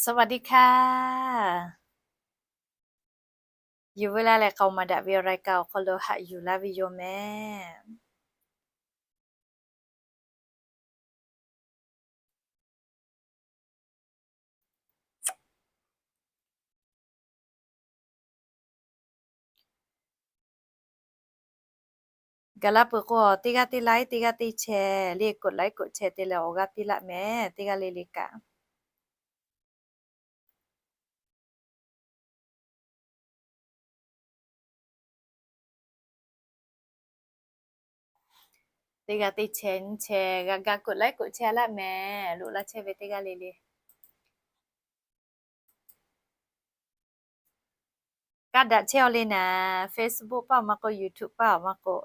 สวัสดีค่ะ Yuˬ veu laˇ leh k'aoˍ maˍ daꞈ ve awˬ รายการ awˬ hk'aw lo haꞈ yuˬ laˇ ve yoˬ mehˍ. Gaˬ la peuˬ k'o, teˇ g'aˇ teˇ ไลค์ teˇ g'aˇ teˇ แชร์ le, กดไลค์ กดแชร์ te leh awˬ g'aˇ piˇ laˆ mehˍ, teˇ g'aˇ le le kaꞈ. Teˇ g'aˇ teˇ แชร์ nyiˇ แชร์ g'a ga กดไลค์ กดแชร์ laˆ mehˍ, loꞈ la chehˇ ve teˇ g'aˇ le le. Kaˇ daꞈ chehˇ-aw le naˍ, Facebook paˇ awˬ maˇ k'oˆ, YouTube paˇ awˬ maˇ k'oˆ.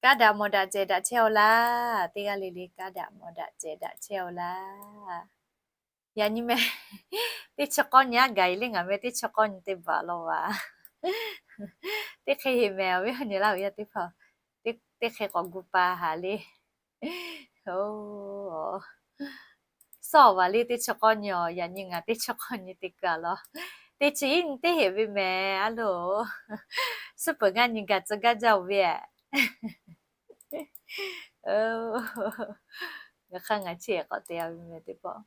Kaˇ daꞈ mawˬ daꞈ cehˬ daꞈ chehˇ-aw laˇ, teˇ g'aˇ le le kaˇ daꞈ mawˬ daꞈ cehˬ daꞈ chehˇ-aw laˇ. Yaꞈ nyi mehˍ, teˇ chi k'awˇ nyi aˉ gaˬ-e le, ngaˬ mehˍ teˇ chi k'awˇ nyi te baˬ law vaˬ. Teˇ hk'e heˍ mehˍ, awˬ viˉ awˬ nyi laˇ awˬ yaˇ teˇ hpaˍ, teˇ hk'e k'awꞈ gu pa haˍ le. Sawˉ vaˬ le teˇ chi k'awˇ nyi-aˬ, yaꞈ nyi ngaˬ teˇ chi k'awˇ nyi te kaˬ law. Teˇ chi hiˉ nyi teˇ heˍ ve mehˍ, a loˬ. Suhˉ peuˬ ngaˇ nyi gaˬ tcuh gaˇ jaˇ-oˬ ve. Ngaˬ hk'aˇ ngaˬ chi k'awꞈ te-a ve mehˍ teˇ pawˆ.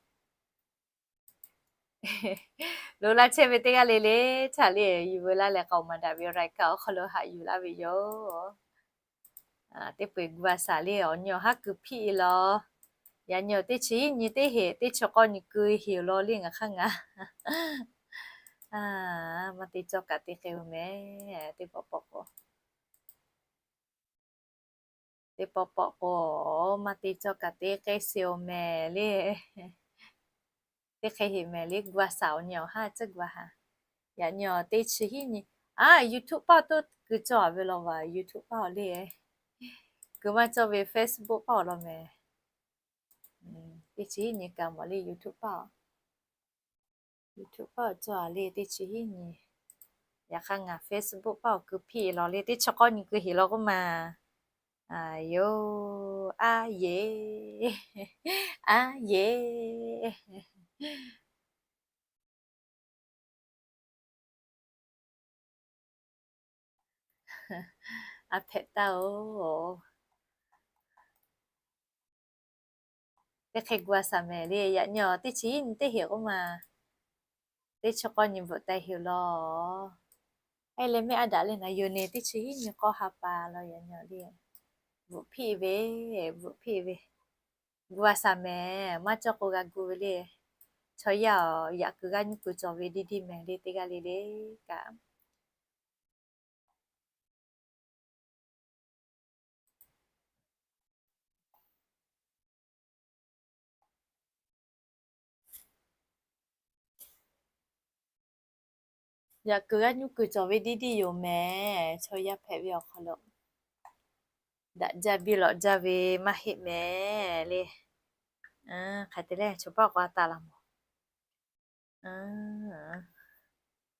Loꞈ la chehˇ ve teˇ g'aˇ le le, htaꞈ le yuˬ veu laˇ leh k'aoˍ maˍ daꞈ ve รายการ awˬ hk'aw lo haꞈ yuˬ laˇ ve yoˬ. Teˇ peu-eˬ gu a shaˍ le, awˬ nyi awˬ haˉ keu hpiˆ-e law. Yaꞈ nyi awˬ teˇ chi hiˉ nyi teˇ heˍ, teˇ chi k'awˇ nyi keu heˍ-oˬ law le ngaˬ hk'aˇ ngaˬ. Maˇ te cawˇ kaꞈ te k'ai-oˬ mehˍ, teˇ pawˆ pawˆ k'o. Teˇ pawˆ pawˆ k'o, maˇ te cawˇ kaꞈ te k'ai sheˍ-oˬ mehˍ le. Teˇ hk'e heˍ mehˍ le, gu a shaˍ awˬ nyi awˬ haˉ tcuhˉ gu a haˍ. Yaꞈ nyi awˬ teˇ chi hiˉ nyi, a, YouTube paˇ toˇ keu cawˇ-a ve law vaˬ, YouTube paˇ awˬ le. Keu maˇ cawˇ ve Facebook paˇ awˬ law mehˍ. Teˇ chi hiˉ nyi kaꞈ mawˬ le YouTube paˇ. YouTube paˇ awˬ cawˇ-a le teˇ chi hiˉ nyi. Yaꞈ hk'aˇ ngaˬ Facebook paˇ awˬ keu hpiˆ law le, teˇ chi k'awˇ nyi keu heˍ law k'oˆ ma. Aˬ yoˬ, a yeˬ, a yeˬ. A hpehꞈ taˇ-oˬ. Teˇ hk'e gu a shaˍ mehˍ le, yaꞈ nyi awˬ teˇ chi hiˉ nyi teˇ heˍ k'oˆ ma. Teˇ chi k'awˇ nyi bvuhꞈ taiˍ heˍ law. Eˬ leh mehˆ a daꞈ le naˍ, yonˍ neˬ teˇ chi hiˉ nyi k'awˇ ha pa law yaꞈ nyi le. Bvuhꞈ hpiˆ ve, bvuhꞈ hpiˆ ve. Gu a shaˍ mehˍ, maˇ cawˇ k'o g'a gu ve le. Chaw yaˇ-oˬ, yaꞈ kuiˬ g'aˇ nyuˇ kuiˬ cawˬ ve diˇ diˇ mehˍ le, teˇ g'aˇ le le kaꞈ. Yaꞈ kuiˬ g'aˇ nyuˇ kuiˬ cawˬ ve diˇ diˇ yoˬ mehˍ, chaw yaˇ hpehꞈ ve awˬ hk'aw lo. Daꞈ jaˇ biˇ lawꞈ jaˇ ve maˇ heˆ mehˍ le. Hk'aˬ te leh chaw paˇ k'o a taˍ laˬ mawˬ.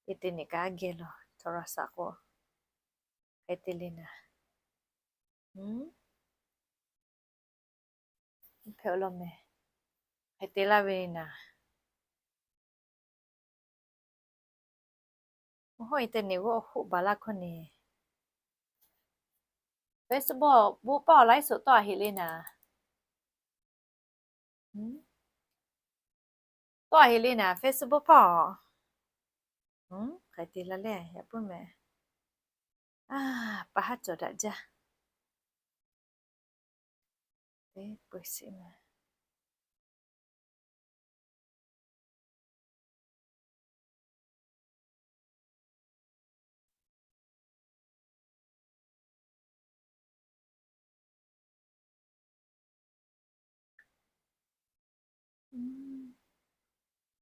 Eˬ te neˬ kaꞈ geh law, chaw raˍ shaˍ k'o. Hk'e te le naˍ. Hpehꞈ-oˬ law mehˍ. Hk'e te laˇ ve naˍ. Awˬ hoˉ internet g'awˇ hoˆ baˬ laˇ hkawˇ neˬ. Facebook paˇ awˬ laiˉ suhˍ tawˆ-a heꞈ le naˍ. Tawˆ-a heꞈ le naˍ Facebook paˇ-oˬ. Hk'e te laˇ leh yaꞈ puiˉ mehˍ. A, pa haˉ cawˬ daꞈ jaˇ. Teˇ peu shiˍ mehˍ.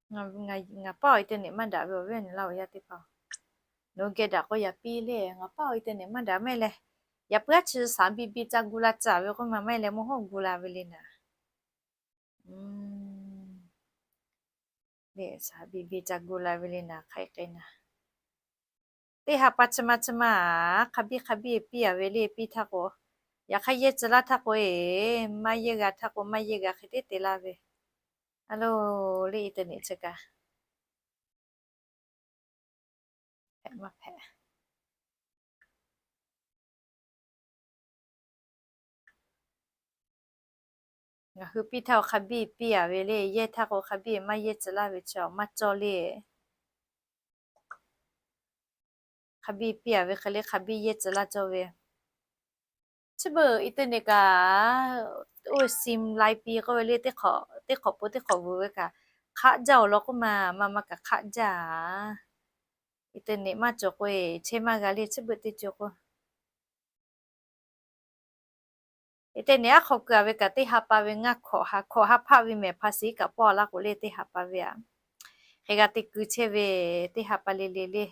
Ngaˬ paˇ awˬ internet maˇ daꞈ ve awˬ viˉ awˬ nyi laˇ awˬ yaˇ teˇ hpaˍ-oˬ, nawˬ hui geh daꞈ k'o yaꞈ piˇ le. Ngaˬ paˇ awˬ internet maˇ daꞈ maˇ heˆ leh, yaꞈ puiˉ aˉ chi shaˍ biˇ biˇ ca gu la caˍ ve k'oˆ ma maˇ heˆ leh mawˇ hawˉ gu la ve le naˍ. Saˍ biˇ biˇ ca gu la ve le naˍ, hk'aˬ hk'e naˍ. Teˇ ha pa chi ma chi ma, hk'a biˇ hk'a biˇ piˇ a ve le, piˇ htaˇ k'o, yaꞈ hk'aˇ yehˇ tcuh laˇ htaˇ k'o, maˇ yehˇ g'a htaˇ k'o, maˇ yehˇ g'a hk'e te te laˇ ve. A lo, le internet chi kaꞈ hpehꞈ maˇ hpehꞈ. Ngaˬ hui piˇ htaˇ k'o hk'a biˇ piˇ a ve le, yehˇ htaˇ k'o hk'a biˇ maˇ yehˇ tcuh laˇ ve chi maˇ cawˇ le. Hk'a biˇ piˇ a ve hk'e le hk'a biˇ yehˇ tcuh laˇ cawˇ ve. Chi beuꞈ internet kaꞈ, oˇ sim lai pi k'oˆ ve le, teˇ hk'awꞈ po teˇ hk'awꞈ vuiˬ ve kaꞈ, hk'aˆ jaˇ awˬ lawn k'oˆ ma, ma ma kaꞈ hk'aˆ jaˇ. Internet maˇ cawˬ k'o, chehˇ maˇ g'a le, chi beuꞈ teˇ ceuˬ k'o. Internet aˉ hk'aw keu a ve kaꞈ, teˇ ha pa ve ngaˇ hkawꞈ ha hkawꞈ ha hpaˆ ve mehˍ hpa shiˍ kaꞈ pawˆ laˇ k'o le, teˇ ha pa ve a. Hk'e g'a te keu chehˇ ve, teˇ ha pa le le le.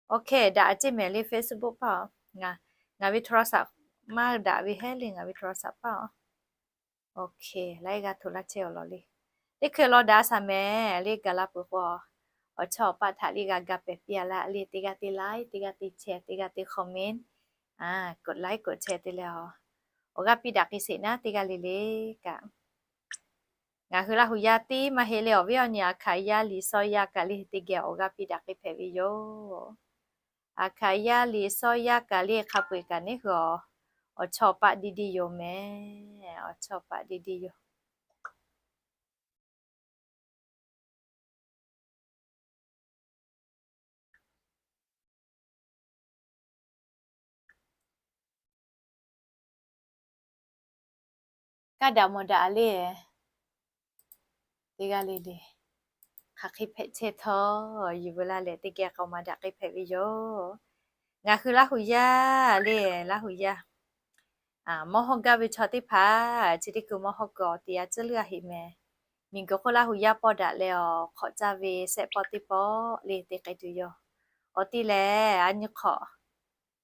OK, daꞈ ceˇ mehˍ le, Facebook paˇ. Ngaˬ ve โทรศัพท์ maˇ daꞈ ve hehˉ le, ngaˬ ve โทรศัพท์ paˇ. OK, laiˉ g'aˇ hto laˇ chehˇ awˬ lawn le. Teˇ hkui law daꞈ shaˍ mehˍ le, gaˬ la peuˬ k'o, awˬ chawˇ awˬ paˆ htaꞈ le g'a ga pehˍ piˇ a laˇ le, teˇ g'aˇ te like, teˇ g'aˇ te share, teˇ g'aˇ te comment, กดไลค์ กดแชร์ te leh a, awˬ g'aˇ piˇ daꞈ k'ai sheˍ naˉ, teˇ g'aˇ le le kaꞈ. Ngaˬ hui Laˇ hu yaˇ tiˉ maˇ heˆ le, awˬ viˉ awˬ nyi Aˍhkaˍ yaˇ Liꞈ shawˇ yaˇ kaꞈ le teˇ geh awˬ g'aˇ piˇ daꞈ k'ai hpehꞈ ve yoˬ. Aˍhkaˍ yaˇ Liꞈ shawˇ yaˇ kaꞈ le hk'a peu-eˬ kaꞈ neˉ hui awˬ, awˬ chawˇ paˆ diˇ diˇ yoˬ mehˍ. Awˬ chawˇ paˆ diˇ diˇ yoˬ. Kaˇ daꞈ mawˬ daꞈ le. Teˇ g'aˇ le le, hk'aˬ hk'e hpehꞈ chehˇ htawˇ, yuˬ veu laˇ leh teˇ geh k'awꞈ maˍ daꞈ k'ai hpehꞈ ve yoˬ. Ngaˬ hui Laˇ hu yaˇ le, Laˇ hu yaˇ mawˇ hawˇ gaˇ ve chaw teˇ hpaˍ, chi teˇ hkui mawˇ hawˇ kuiˬ awˬ ti a tcuhˉ leuˉ a heꞈ mehˍ. Miˬguiˬ hk'oˆ Laˇ hu yaˇ pawˆ daꞈ leh awˬ hk'awꞈ caˇ ve sehˆ pawˆ teˇ pawˆ le te k'ai tuˬ yoˬ. Awˬ ti lehˬ, a nyi hk'awꞈ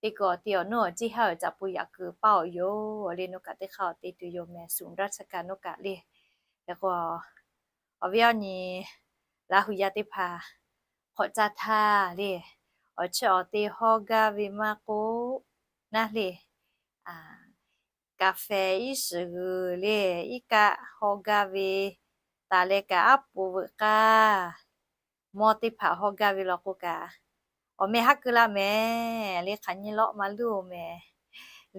te kuiˬ awˬ ti awˬ nuˇ awˬ ciˇ haˉ awˬ caꞈ pu yaꞈ kuiˬ paˇ awˬ yoˬ le, nuˇ kaꞈ teˇ hk'aˇ awˬ te tuˬ yoˬ mehˍ, suhˍ daˇ chi kaꞈ nuˇ kaꞈ le. Hk'e k'o, awˬ viˉ awˬ nyi Laˇ hu yaˇ teˇ hpaˍ hk'awꞈ caˇ htaˇ le, awˬ chi awˬ te hawˇ gaˇ ve maˇ k'oˆ naˉ le, kaˍfehˍ iˉ shiˍ g'uiˬ le, iˉ kaˆ hawˇ gaˇ ve, taˍ leh kaꞈ aˉ po veuꞈ k'aˇ, mawˇ teˇ hpaˍ hawˇ gaˇ ve law k'o kaꞈ, awˬ meh haˉ keu laˇ mehˍ le, hk'aˬ nyi lawˆ maˇ luˇ oˬ mehˍ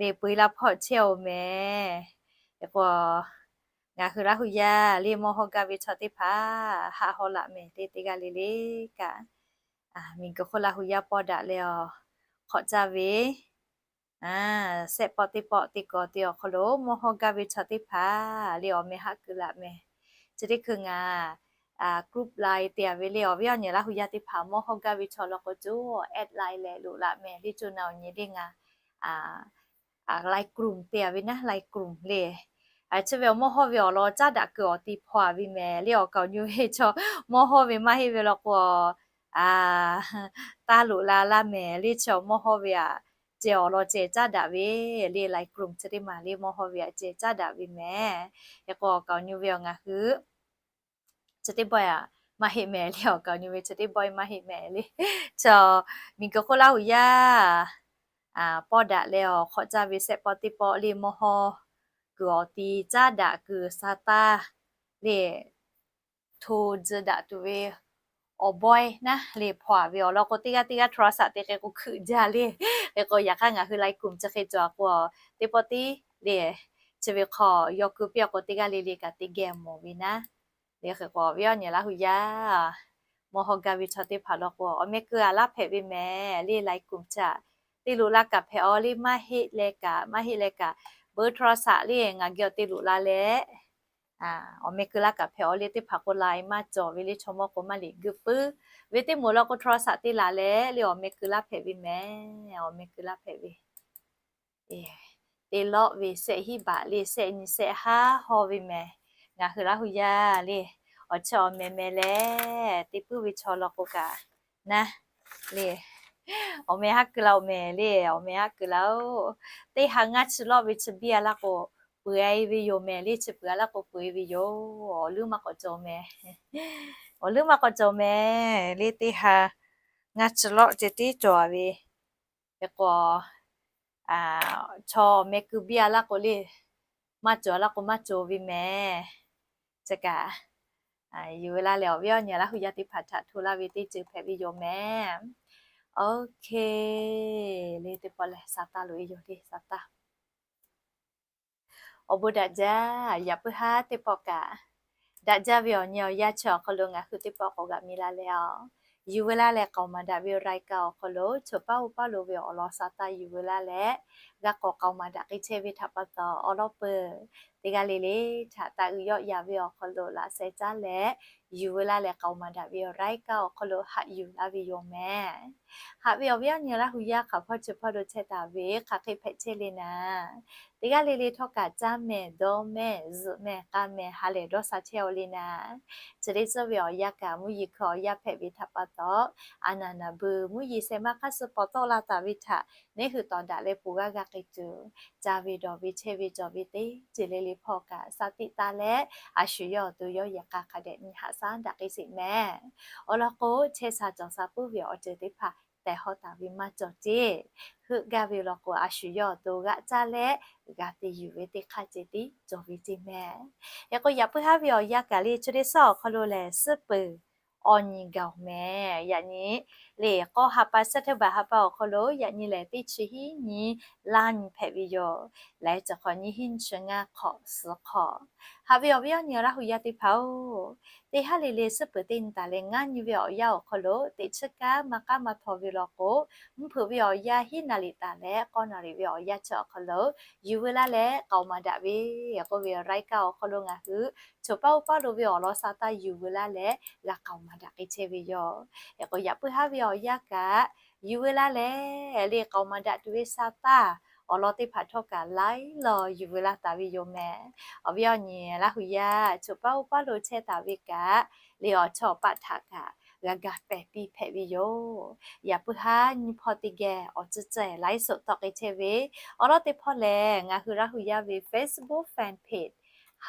le, peu eˬ la hpawˇ chehˇ oˬ mehˍ. Hk'e k'o, ngaˬ hui Laˇ hu yaˇ le mawˇ hawˇ gaˇ ve chaw teˇ hpaˍ haˆ hawˇ laꞈ mehˍ le, teˇ g'aˇ le le kaꞈ. Miˬguiˬ hk'oˆ Laˇ hu yaˇ pawˆ daꞈ leh awˬ hk'awꞈ caˇ ve sehˆ pawˆ teˇ pawˆ te kawˬ te awˬ hk'aw lo mawˇ hawˇ gaˇ ve chaw teˇ hpaˍ le awˬ meh haˆ keu laꞈ mehˍ. Chi teˇ hkui ngaˬ group line te a ve le, awˬ viˉ awˬ nyi Laˇ hu yaˇ teˇ hpaˍ mawˇ hawˇ gaˇ ve chaw law k'o, co add line leh loꞈ laꞈ mehˍ le, co na awˬ nyi le ngaˬ line group te a ve naˉ, line group le. Chi ve awˬ mawˇ hawˇ ve awˬ lawn caˉ daꞈ kuiˬ awˬ ti hpaw a ve mehˍ le, awˬ kaˍ awˬ nyi ve chaw mawˇ hawˇ ve maˇ heˆ ve law k'o, taˇ loꞈ la laˇ mehˍ le, chi awˬ mawˇ hawˇ ve aꞈ ceh awˬ lawn ceh caˉ daꞈ ve le, line group chi teˇ maˬ le mawˇ hawˇ ve aꞈ ceh caˉ daꞈ ve mehˍ. Hk'e k'o awˬ kaˍ awˬ nyi ve awˬ ngaˬ hui chi teˇ bawehˇ aꞈ maˇ heˆ mehˍ le, awˬ kaˍ awˬ nyi ve chi teˇ bawehˇ maˇ heˆ mehˍ le. Chi miˬguiˬ hk'oˆ Laˇ hu yaˇ pawˆ daꞈ leh awˬ hk'awꞈ caˇ ve sehˆ pawˆ teˇ pawˆ le mawˇ hawˇ kuiˬ awˬ ti caˉ daꞈ kuiˬ sa taˇ le, hto tcuh daꞈ tuˬ ve awˬ bawehˇ naˉ le hpaw a ve awˬ lawn k'o, teˇ g'aˇ teˇ g'aˇ โทรศัพท์ te hk'e k'o hkui jaˇ le. Hk'e k'o yaꞈ hk'aˇ ngaˬ hui line group chi hk'e cawˬ a k'o, teˇ pawˆ tiˉ le, chi ve hk'aw yaw keu piˇ a k'o, teˇ g'aˇ le le kaꞈ teˇ geh mawˬ ve naˉ. Le hk'e k'o awˬ viˉ awˬ nyi Laˇ hu yaˇ mawˇ hawˇ gaˇ ve chaw teˇ hpaˍ law k'o, awˬ meh keu a laˇ hpehꞈ ve mehˍ le, line group chi aꞈ te loꞈ la kaꞈ hpehꞈ aw le, maˇ heˆ leh kaꞈ, maˇ heˆ leh kaꞈ, เบอร์ โทรศัพท์ le ngaˬ geh awˬ te loꞈ la leh, awˬ meh keu laˇ kaꞈ hpehꞈ aw le, teˇ hpaˍ k'o line maˇ cawˬ ve le, chaw mawˇ k'o maˇ liꞈ geu puiˉ ve teˇ moˍ law k'o โทรศัพท์ te laˬ leh le awˬ meh keu laˇ hpehꞈ ve mehˍ, awˬ meh keu laˇ hpehꞈ ve. Te lawˆ ve sehˆ hiˉ baꞈ le, sehˆ nyi sehˆ haˉ hawˇ ve mehˍ. Ngaˬ hui Laˇ hu yaˇ le, awˬ chi awˬ meh meh leh te puiˉ ve chaw law k'o kaꞈ naˉ le, awˬ meh haˉ keu la oˬ mehˍ le, awˬ meh haˉ keu la oˬ. Teˇ ha ngaˇ chi lawˆ ve chi biˇ a laˇ k'o, peuˬ e ve yoˬ mehˍ le, chi peuˬ a laˇ k'o peuˬ e ve yoˬ, awˬ leuˉ maˇ k'awꞈ cawˬ mehˍ. Awˬ leuˉ maˇ k'awꞈ cawˬ mehˍ le teˇ ha, ngaˇ chi lawˆ ceh tiˉ cawˬ ve. Hk'e k'o, chaw meh keu biˇ a laˇ k'o le, maˇ cawˬ laˇ k'o maˇ cawˬ ve mehˍ. Chi kaꞈ, yuˬ ve laˇ leh awˬ viˉ awˬ nyi Laˇ hu yaˇ teˇ hpaˍ htaꞈ hto laˇ ve teˇ ceuˬ hpehꞈ ve yoˬ mehˍ. Ok, le teˇ pawˆ lehˬ sa taˇ loꞈ e yoˬ le, sa taˇ. Awˬ bon daꞈ jaˇ. Yaꞈ puiˉ haˉ teˇ pawˆ kaꞈ, daꞈ jaˇ ve awˬ nyi awˬ yanˇ chi awˬ hk'aw lo ngaˬ hui teˇ pawˆ k'awꞈ g'aꞈ mi laˇ leh a, yuˬ veu laˇ leh k'aoˍ maˍ daꞈ ve Raiˇ kaˆ awˬ hk'aw lo choˬ paˉ uˉ paˉ lo ve awˬ lawn sa taˇ yuˬ veu laˇ leh, g'a k'awꞈ k'aoˍ maˍ daꞈ k'ai chehˇ ve htaꞈ pa taw, awˬ lawn peuˬ teˇ g'aˇ le le htaꞈ taˇ uiˍ yawˆ yan ve awˬ hk'aw lo laꞈ sheh caˉ leh, yuˬ veu laˇ leh k'aoˍ maˍ daꞈ ve Raiˇ kaˆ awˬ hk'aw lo haꞈ yuˬ laˇ ve yoˬ mehˍ. Haꞈ ve awˬ viˉ awˬ nyi Laˇ hu yaˇ hk'aˬ hpawˇ chi hpawˇ lo chehˇ taˍ ve hk'aˬ hk'e hpehꞈ chehˇ le naˍ, teˇ g'aˇ le le htawˇ kaꞈ caˇ mehˍ, dawˇ mehˍ, zuhꞈ mehˍ, k'a mehˍ, ha lehˬ dawˇ sha chehˇ aw le naˍ, chi teˇ tcuhˇ ve awˬ yanˇ kaꞈ mvuhˇ yeˬ hkui awˬ yanˇ hpehꞈ ve htaꞈ pa taw, a naˍ naˍ beuˬ mvuhˇ yeˬ sheh maˇ hk'aˇ suh paw tawˆ la taˍ ve htaꞈ neˉ hui tawˍ daꞈ leh poˬ g'aˇ g'a k'ai tuˬ, caˇ ve dawˬ ve chehˇ ve cawˬ ve teˇ ceuˬ le le hpawˇ kaꞈ shaˉ tiˆ taˇ leh, a shu yawˇ awˬ to yawˇ yehˬ k'a hk'a dehꞈ nyi haꞈ shaˉ daꞈ k'ai sheˍ mehˍ. Awˬ lawn k'o, chehˇ sha cawˬ sha puiˉ ve awˬ ceuˬ teˇ hpaˍ tehˬ hawˉ taˍ ve maˇ cawˬ ceˇ. Heuˆ gaˇ ve law k'o, a shu yawˇ awˬ to g'aꞈ caˇ leh g'a te yuˬ ve teˇ hk'aˇ ceh tiˉ cawˬ ve ceˇ mehˍ. Hk'e k'o, yaꞈ puiˉ haˉ ve awˬ yanˇ kaꞈ le, chi teˇ shaˉ awˬ hk'aw lo lehˬ suhˉ peuˬ awˬ nyi gaˬ oˬ mehˍ. Yaꞈ nyi le k'awˇ ha pa, September ha pa awˬ hk'aw lo yaꞈ nyi lehˬ teˇ chi hiˉ nyi laˇ nyi hpehꞈ ve yoˬ. Laiˉ ceuˬ hk'awꞈ nyiˇ hiˉ nyi chi ngaˇ hk'awꞈ suhˍ hk'awꞈ. Haꞈ ve awˬ viˉ awˬ nyi Laˇ hu yaˇ teˇ hpaˍ-oˬ, teˇ haˉ le le suhˉ peuˬ teˇ nyi taˍ leh ngaˇ nyi ve awˬ yanˇ awˬ hk'aw lo teꞈ chiˉ kaˉ maˇ k'aˉ maˇ htaw ve law k'o, mvuhˇ hpeuꞈ ve awˬ yanˇ hiˉ naˍ riˍ taˍ leh k'awˇ naˍ riˍ ve awˬ yanˇ chi awˬ hk'aw lo yuˬ veu laˇ leh k'aoˍ maˍ daꞈ ve, k'oˆ ve Raiˇ kaˆ awˬ hk'aw lo ngaˬ hui choˬ paˉ uˉ paˉ lo ve awˬ lawn sa taˇ yuˬ veu laˇ leh g'a k'aoˍ maˍ daꞈ k'ai chehˇ ve yoˬ. Hk'e k'o, yaꞈ puiˉ haˉ ve awˬ yanˇ kaꞈ yuˬ veu laˇ leh le k'aoˍ maˍ daꞈ tuˬ ve sa taˇ awˬ lawn teˇ hpaˍ htawˇ kaꞈ laiˉ law yuˬ veu laˇ taˍ ve yoˬ mehˍ. Awˬ viˉ awˬ nyi Laˇ hu yaˇ choˬ paˉ uˉ paˉ lo chehˇ taˍ ve kaꞈ le awˬ chawˇ paˆ htaꞈ kaꞈ g'a ga pehˬ piˇ hpehꞈ ve yoˬ. Yaꞈ puiˉ haˉ nyi hpawˇ teˇ geh awˬ tcuhˇ tcuhˇ laiˉ soꞈ tawˆ k'ai chehˇ ve awˬ lawn teˇ hpawˇ lehˬ, ngaˬ hui Laˇ hu yaˇ ve Facebook fan page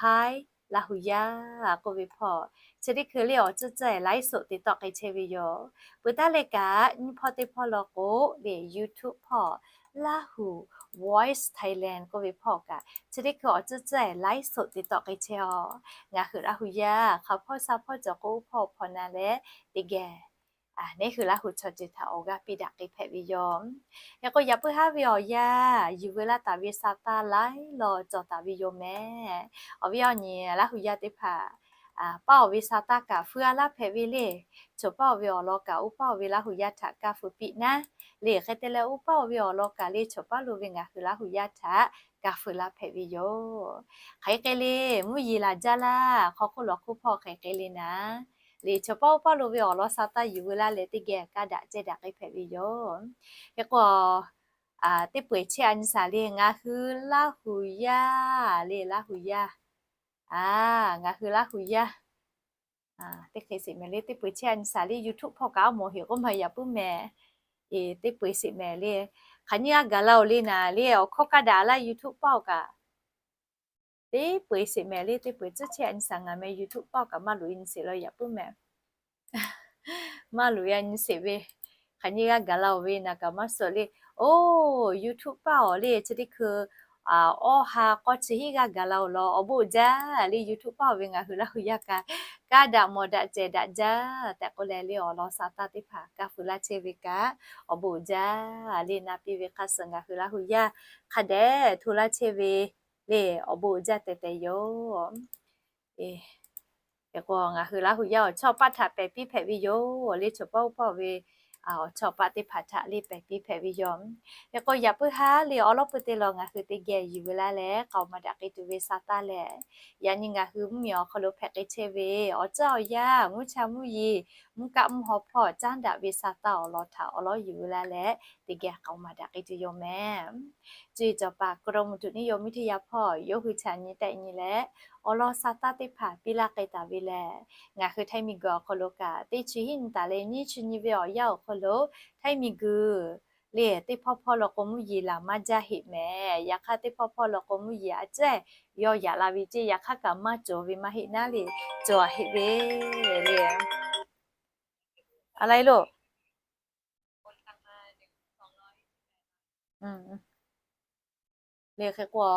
Hi Laˇ hu yaˇ k'oˆ ve hpawˇ, chi teˇ hkui le awˬ tcuhˇ tcuhˇ laiˉ soꞈ te tawˆ k'ai chehˇ ve yoˬ. Peuˬ taˉ leh kaꞈ nyi hpawˇ teˇ hpawˇ law k'o le YouTube hpawˇ Laˇ hu Voice Thailand k'oˆ ve hpawˇ kaꞈ chi teˇ hkui awˬ tcuhˇ tcuhˇ laiˉ soꞈ te tawˆ k'ai chehˇ aw. Ngaˬ hui Laˇ hu yaˇ hk'aˬ hpawˇ sha hpawˇ cawˬ k'o uˉ hpawˇ hpawˇ na leh teˇ geh neˉ hui Laˇ hu chaw ceuˬ htaꞈ awˬ g'aˇ piˇ daꞈ k'ai hpehꞈ ve yoˬ. Hk'e k'o, yaꞈ puiˉ haˉ ve awˬ yanˇ yuˬ veu laˇ taˍ ve sa taˇ laiˉ law cawˬ taˍ ve yoˬ mehˍ. Awˬ viˉ awˬ nyi Laˇ hu yaˇ teˇ hpaˍ, paˇ awˬ ve sa taˇ kaꞈ feu a laˇ hpehꞈ ve le. Choˬ paˇ awˬ ve awˬ lawn kaꞈ uˉ paˇ awˬ ve Laˇ hu yaˇ htaꞈ kaˇ feu piˇ naˉ le. Hk'e te leh uˉ paˇ awˬ ve awˬ lawn kaꞈ le choˬ paˇ lo ve ngaˬ hui Laˇ hu yaˇ htaꞈ kaˇ feu laˇ hpehꞈ ve yoˬ. Hk'aˬ hk'e le, mvuhˇ yeˬ laˬ jaˇ laˇ, hk'aw hk'oˆ lawˬ hk'oˆ hpawˇ hk'aˬ hk'e le naˉ le, choˬ paˇ uˉ paˇ lo ve awˬ lawn sa taˇ yuˬ veu laˇ leh teˇ geh kaˇ daꞈ cehˇ daꞈ k'ai hpehꞈ ve yoˬ. Hk'e k'o, teˇ peu eˬ chehˇ a nyi shaˍ le, ngaˬ hui Laˇ hu yaˇ le, Laˇ hu yaˇ, ngaˬ hui Laˇ hu yaˇ teˇ hk'e sheˍ mehˍ le, teˇ peu eˬ chehˇ a nyi shaˍ le, YouTube hpawˇ kaꞈ a mawˬ heˍ k'oˆ ma yaꞈ puiˉ mehˍ. Teˇ peu eˬ sheˍ mehˍ le, hk'aˬ nyiˇ g'aˇ gaˬ la oˬ le naˉ le, awˬ hkawˇ kaˇ daꞈ laˇ YouTube hpawˇ kaꞈ teˇ peu eˬ sheˍ mehˍ le, teˇ peu eˬ tcuhˉ chehˇ a nyi shaˍ ngaˬ meh YouTube hpawˇ kaꞈ maˇ loꞈ e nyi sheˍ la yaꞈ puiˉ mehˍ. Maˇ loꞈ e a nyi sheˍ ve, hk'aˬ nyiˇ g'aˇ gaˬ la oˬ ve naˉ kaꞈ maˇ suhˍ le. Oˇ, YouTube paˇ awˬ le chi teˇ hkui awˇ ha k'awˇ chi hiˉ g'aˇ gaˬ la oˬ law, awˬ bon jaˇ le, YouTube paˇ awˬ ve ngaˬ hui Laˇ hu yaˇ kaꞈ kaˇ daꞈ mawˬ daꞈ cehˬ daꞈ jaˇ tehꞈ k'oˆ leh le, awˬ lawn sa taˇ teˇ hpaˍ kaˇ feu laˇ chehˇ ve kaꞈ awˬ bon jaˇ le, na piˇ ve hk'a suh ngaˬ hui Laˇ hu yaˇ hk'a dehꞈ hto laˇ chehˇ ve le, awˬ bon jaˇ tehꞈ tehꞈ yoˬ. Hk'e k'o, ngaˬ hui Laˇ hu yaˇ awˬ chawˇ paˆ htaꞈ pehˬ piˇ hpehꞈ ve yoˬ le, choˬ paˇ uˉ paˇ ve awˬ chawˇ paˆ teˇ hpaˍ htaꞈ le pehˬ piˇ hpehꞈ ve yoˬ. Hk'e k'o, yaꞈ puiˉ haˉ le awˬ lawn pui teˇ law ngaˬ hui teˇ geh yuˬ veu laˇ leh k'aoˍ maˍ daꞈ k'ai tuˬ ve sa taˇ lehˬ, yaꞈ nyi ngaˬ hui mvuhˇ miˬ awˬ hk'aw lo hpehꞈ k'ai chehˇ ve awˬ ceuˬ awˬ yanˇ mvuhˇ cha mvuhˇ yeˬ mvuhˇ kaˆ mvuhˇ haw hpawˇ caˉ daꞈ ve sa taˇ awˬ lawn htaꞈ awˬ lawn yuˬ veu laˇ leh teˇ geh k'aoˍ maˍ daꞈ k'ai tuˬ yoˬ mehˍ. Cuˇ yiˍ cawˬ paˍ กรมอุตุนิยมวิทยา hpawˇ yawˇ hui htaꞈ nyi tehꞈ nyi leh, awˬ lawn sa taˇ teˇ hpaˍ piˇ laˇ k'ai taˍ ve lehˬ, ngaˬ hui Htaiˇ miˬguiˬ awˬ hk'aw lo kaꞈ teˇ chi hiˉ nyi taˍ leh nyiˇ chi nyi ve awˬ yanˇ awˬ hk'aw lo Htaiˇ miˬguiˬ le, teˇ hpawˇ hpawˇ law k'o mvuhˇ yeˬ laˬ maˇ jaˇ heˆ mehˍ. Yaꞈ hk'aˇ teˇ hpawˇ hpawˇ law k'o mvuhˇ yeˬ a ciˉ yawˇ yaꞈ la ve ceˇ. Yaꞈ hk'aˇ kaꞈ maˇ cawˬ ve maˇ heˆ naˉ le, cawˬ a heˆ ve le. A la e lo le hk'e k'o,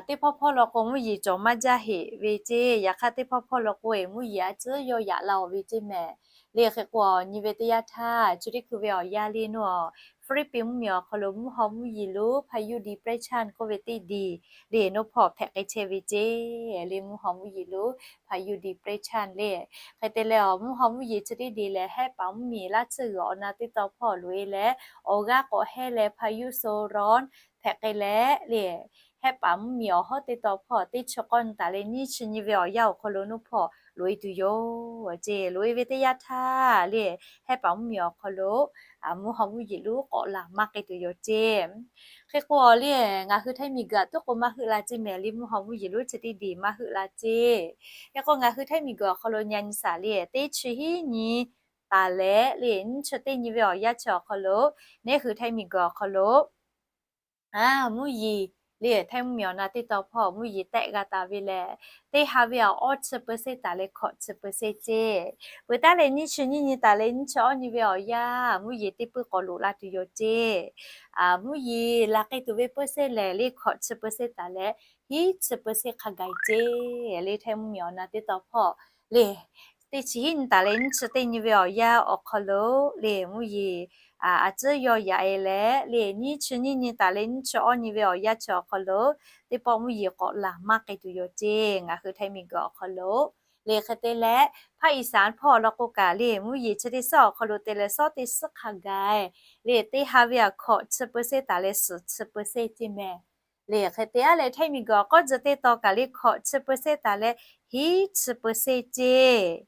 teˇ hpawˇ hpawˇ law k'o mvuhˇ yeˬ cawˬ maˇ jaˇ heˆ ve ceˇ. Yaꞈ hk'aˇ teˇ hpawˇ hpawˇ law k'o e mvuhˇ yeˬ a ciˉ yawˇ yaꞈ la-oˬ ve ceˇ mehˍ. Le hk'e k'o, nyi ve teˇ yanˇ htaˇ chi teˇ hkui ve awˬ yanˇ le nawˬ, Philippines mvuhˇmiˬ awˬ hk'aw lo mvuhˇ haw mvuhˇ yeˬ lonˉ พายุ depression k'oˆ ve teˇ diˬ le, nawˬ hpawˇ hpehꞈ k'ai chehˇ ve ceˇ. Le mvuhˇ haw mvuhˇ yeˬ lonˉ พายุ depression le. Hk'e te leh, awˬ mvuhˇ haw mvuhˇ yeˬ chi teˇ diˬ lehˬ, hehˆ paˍ mvuhˇmiˬ laˇ tsuhˇ g'uiˬ awˬ na teˇ taw hpawˇ loꞈ e leh, awˬ g'aˇ k'awꞈ hehˇ leh พายุโซนร้อน hpehꞈ k'ai leh le, hehˆ paˍ mvuhˇmiˬ awˬ hawˉ teˇ taw hpawˇ teˇ chi k'awˇ nyi taˍ leh nyiˇ chi nyi ve awˬ yanˇ awˬ hk'aw lo nawˬ hpawˇ loꞈ e tuˬ yoˬ ceˇ. Loꞈ e ve teˇ yanˇ htaˇ le, hehˆ paˍ mvuhˇmiˬ awˬ hk'aw lo mvuhˇ haw mvuhˇ yeˬ lonˉ k'awꞈ laˬ maˇ k'ai tuˬ yoˬ ceˇ. Hk'e k'o le, ngaˬ hui Htaiˇ miˬguiˬ aꞈ tuˉ k'o maˇ heuˆ la ceˇ mehˍ. Le mvuhˇ haw mvuhˇ yeˬ lonˉ chi teˇ diˬ maˇ heuˆ la ceˇ. Hk'e k'o ngaˬ hui Htaiˇ miˬguiˬ awˬ hk'aw lo nyi nyi shaˍ le, teˇ chi hiˉ nyi taˍ leh le, nyiˇ chi teˇ nyi ve awˬ yanˇ chi awˬ hk'aw lo, neˇ hui Htaiˇ miˬguiˬ awˬ hk'aw lo mvuhˇ yeˬ le, Htaiˇ mvuhˇmiˬ awˬ na teˇ taw hpawˇ mvuhˇ yeˬ tehˆ g'a taˍ ve lehˬ, teˇ ha ve aꞈ awˇ chi เปอร์เซ็นต์ taˍ leh hkawꞈ chi เปอร์เซ็นต์ ceˇ. Peuˬ taˉ leh nyiˇ chi nyiˇ nyi taˍ leh nyiˇ chi awˇ nyi ve awˬ yanˇ mvuhˇ yeˬ teˇ puiˉ k'awꞈ loꞈ la tuˬ yoˬ ceˇ. Mvuhˇ yeˬ laˬ k'ai tuˬ ve เปอร์เซ็นต์ lehˬ le hkawꞈ chi เปอร์เซ็นต์ taˍ leh hiˉ chi เปอร์เซ็นต์ hk'a gaˬ ceˇ. Le Htaiˇ mvuhˇmiˬ awˬ na teˇ taw hpawˇ le, teˇ chi hiˉ nyi taˍ leh nyiˇ chi teˇ nyi ve awˬ yanˇ awˬ hk'aw lo le mvuhˇ yeˬ a ciˉ yawˇ yaꞈ e leh le, nyiˇ chi nyiˇ nyi taˍ leh nyiˇ chi awˇ nyi ve awˬ yanˇ chi awˬ hk'aw lo, teˇ pawˆ mvuhˇ yeˬ k'awꞈ laˬ maˇ k'ai tuˬ yoˬ ceˇ. Ngaˬ hui Htaiˇ miˬguiˬ awˬ hk'aw lo le hk'e te leh, ภาคอีสาน hpawˇ law k'o kaꞈ le mvuhˇ yeˬ chi teˇ suhˉ awˬ hk'aw lo te leh suhˉ teˇ suhˉ hk'a gaˬ le, teˇ ha ve aꞈ hkawꞈ chi เปอร์เซ็นต์ taˍ leh suhˍ chi เปอร์เซ็นต์ ceˇ mehˍ. Le hk'e te aˉ leh Htaiˇ miˬguiˬ awˬ k'awˇ tcuh teˇ taw kaꞈ le hkawꞈ chi เปอร์เซ็นต์ taˍ leh hiˉ chi เปอร์เซ็นต์ ceˇ.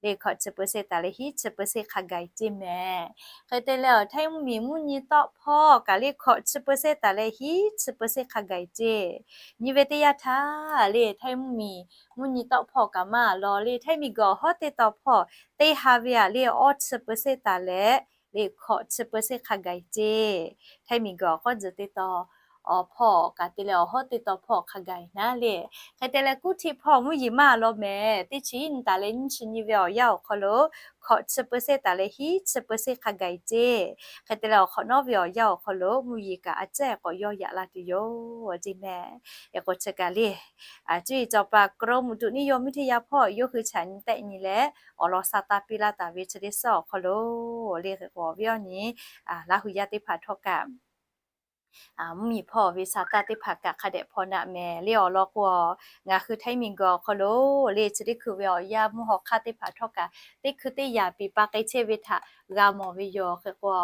Le hkawꞈ chi เปอร์เซ็นต์ taˍ leh hiˉ chi เปอร์เซ็นต์ hk'a gaˬ ceˇ mehˍ. Hk'e te leh, awˬ Htaiˇ mvuhˇmiˬ mvuhˇ nyi tawˆ hpawˇ kaꞈ le hkawꞈ chi เปอร์เซ็นต์ taˍ leh hiˉ chi เปอร์เซ็นต์ hk'a gaˬ ceˇ. Nyi ve teˇ yanˇ htaˇ le Htaiˇ mvuhˇmiˬ mvuhˇ nyi tawˆ hpawˇ kaꞈ maˇ law le, Htaiˇ miˬguiˬ awˬ hawˉ teˇ taw hpawˇ teˇ ha ve aꞈ le awˇ chi เปอร์เซ็นต์ taˍ leh le hkawꞈ chi เปอร์เซ็นต์ hk'a gaˬ ceˇ. Htaiˇ miˬguiˬ awˬ k'awˇ tcuh teˇ taw awˬ hpawˇ kaꞈ te leh awˬ hawˉ teˇ taw hpawˇ hk'a gaˬ naˉ le. Hk'e te leh, kuˇ htiˆ hpawˇ mvuhˇ yeˬ maˇ law mehˍ. Teˇ chi hiˉ nyi taˍ leh nyiˇ chi nyi ve awˬ yanˇ awˬ hk'aw lo hkawꞈ chi เปอร์เซ็นต์ taˍ leh hiˉ chi เปอร์เซ็นต์ hk'a gaˬ ceˇ. Hk'e te leh, awˬ hk'awꞈ nawˉ ve awˬ yanˇ awˬ hk'aw lo mvuhˇ yeˬ kaꞈ a ciˉ k'awꞈ yawˇ yaꞈ la tuˬ yoˬ ceˇ mehˍ. Eˬ k'o chi kaꞈ le, cuˇ yiˍ cawˬ paˍ กรมอุตุนิยมวิทยา hpawˇ yawˇ hui chaꞈ nyi tehˆ nyi leh awˬ lawn sa taˇ piˇ laˇ taˍ ve chi teˇ suhˉ awˬ hk'aw lo le hk'e k'o, awˬ viˉ awˬ nyi Laˇ huˍ yaˇ teˇ hpaˍ htawˇ kaꞈ mvuhˇ miˬ hpawˇ ve sa taˇ teˇ hpaˍ kaꞈ hk'a dehꞈ hpaw naˆ mehˍ. Le awˬ lawn k'o, ngaˬ hui Htaiˇ miˬguiˬ awˬ hk'aw lo le chi teˇ hkui ve awˬ yanˇ mvuhˇ haw hk'aˇ teˇ hpaˍ htawˇ kaꞈ teˇ hkui teˇ yaꞈ piˍ pa k'ai chehˇ ve htaꞈ g'a mawˬ ve yoˬ. Hk'e k'o,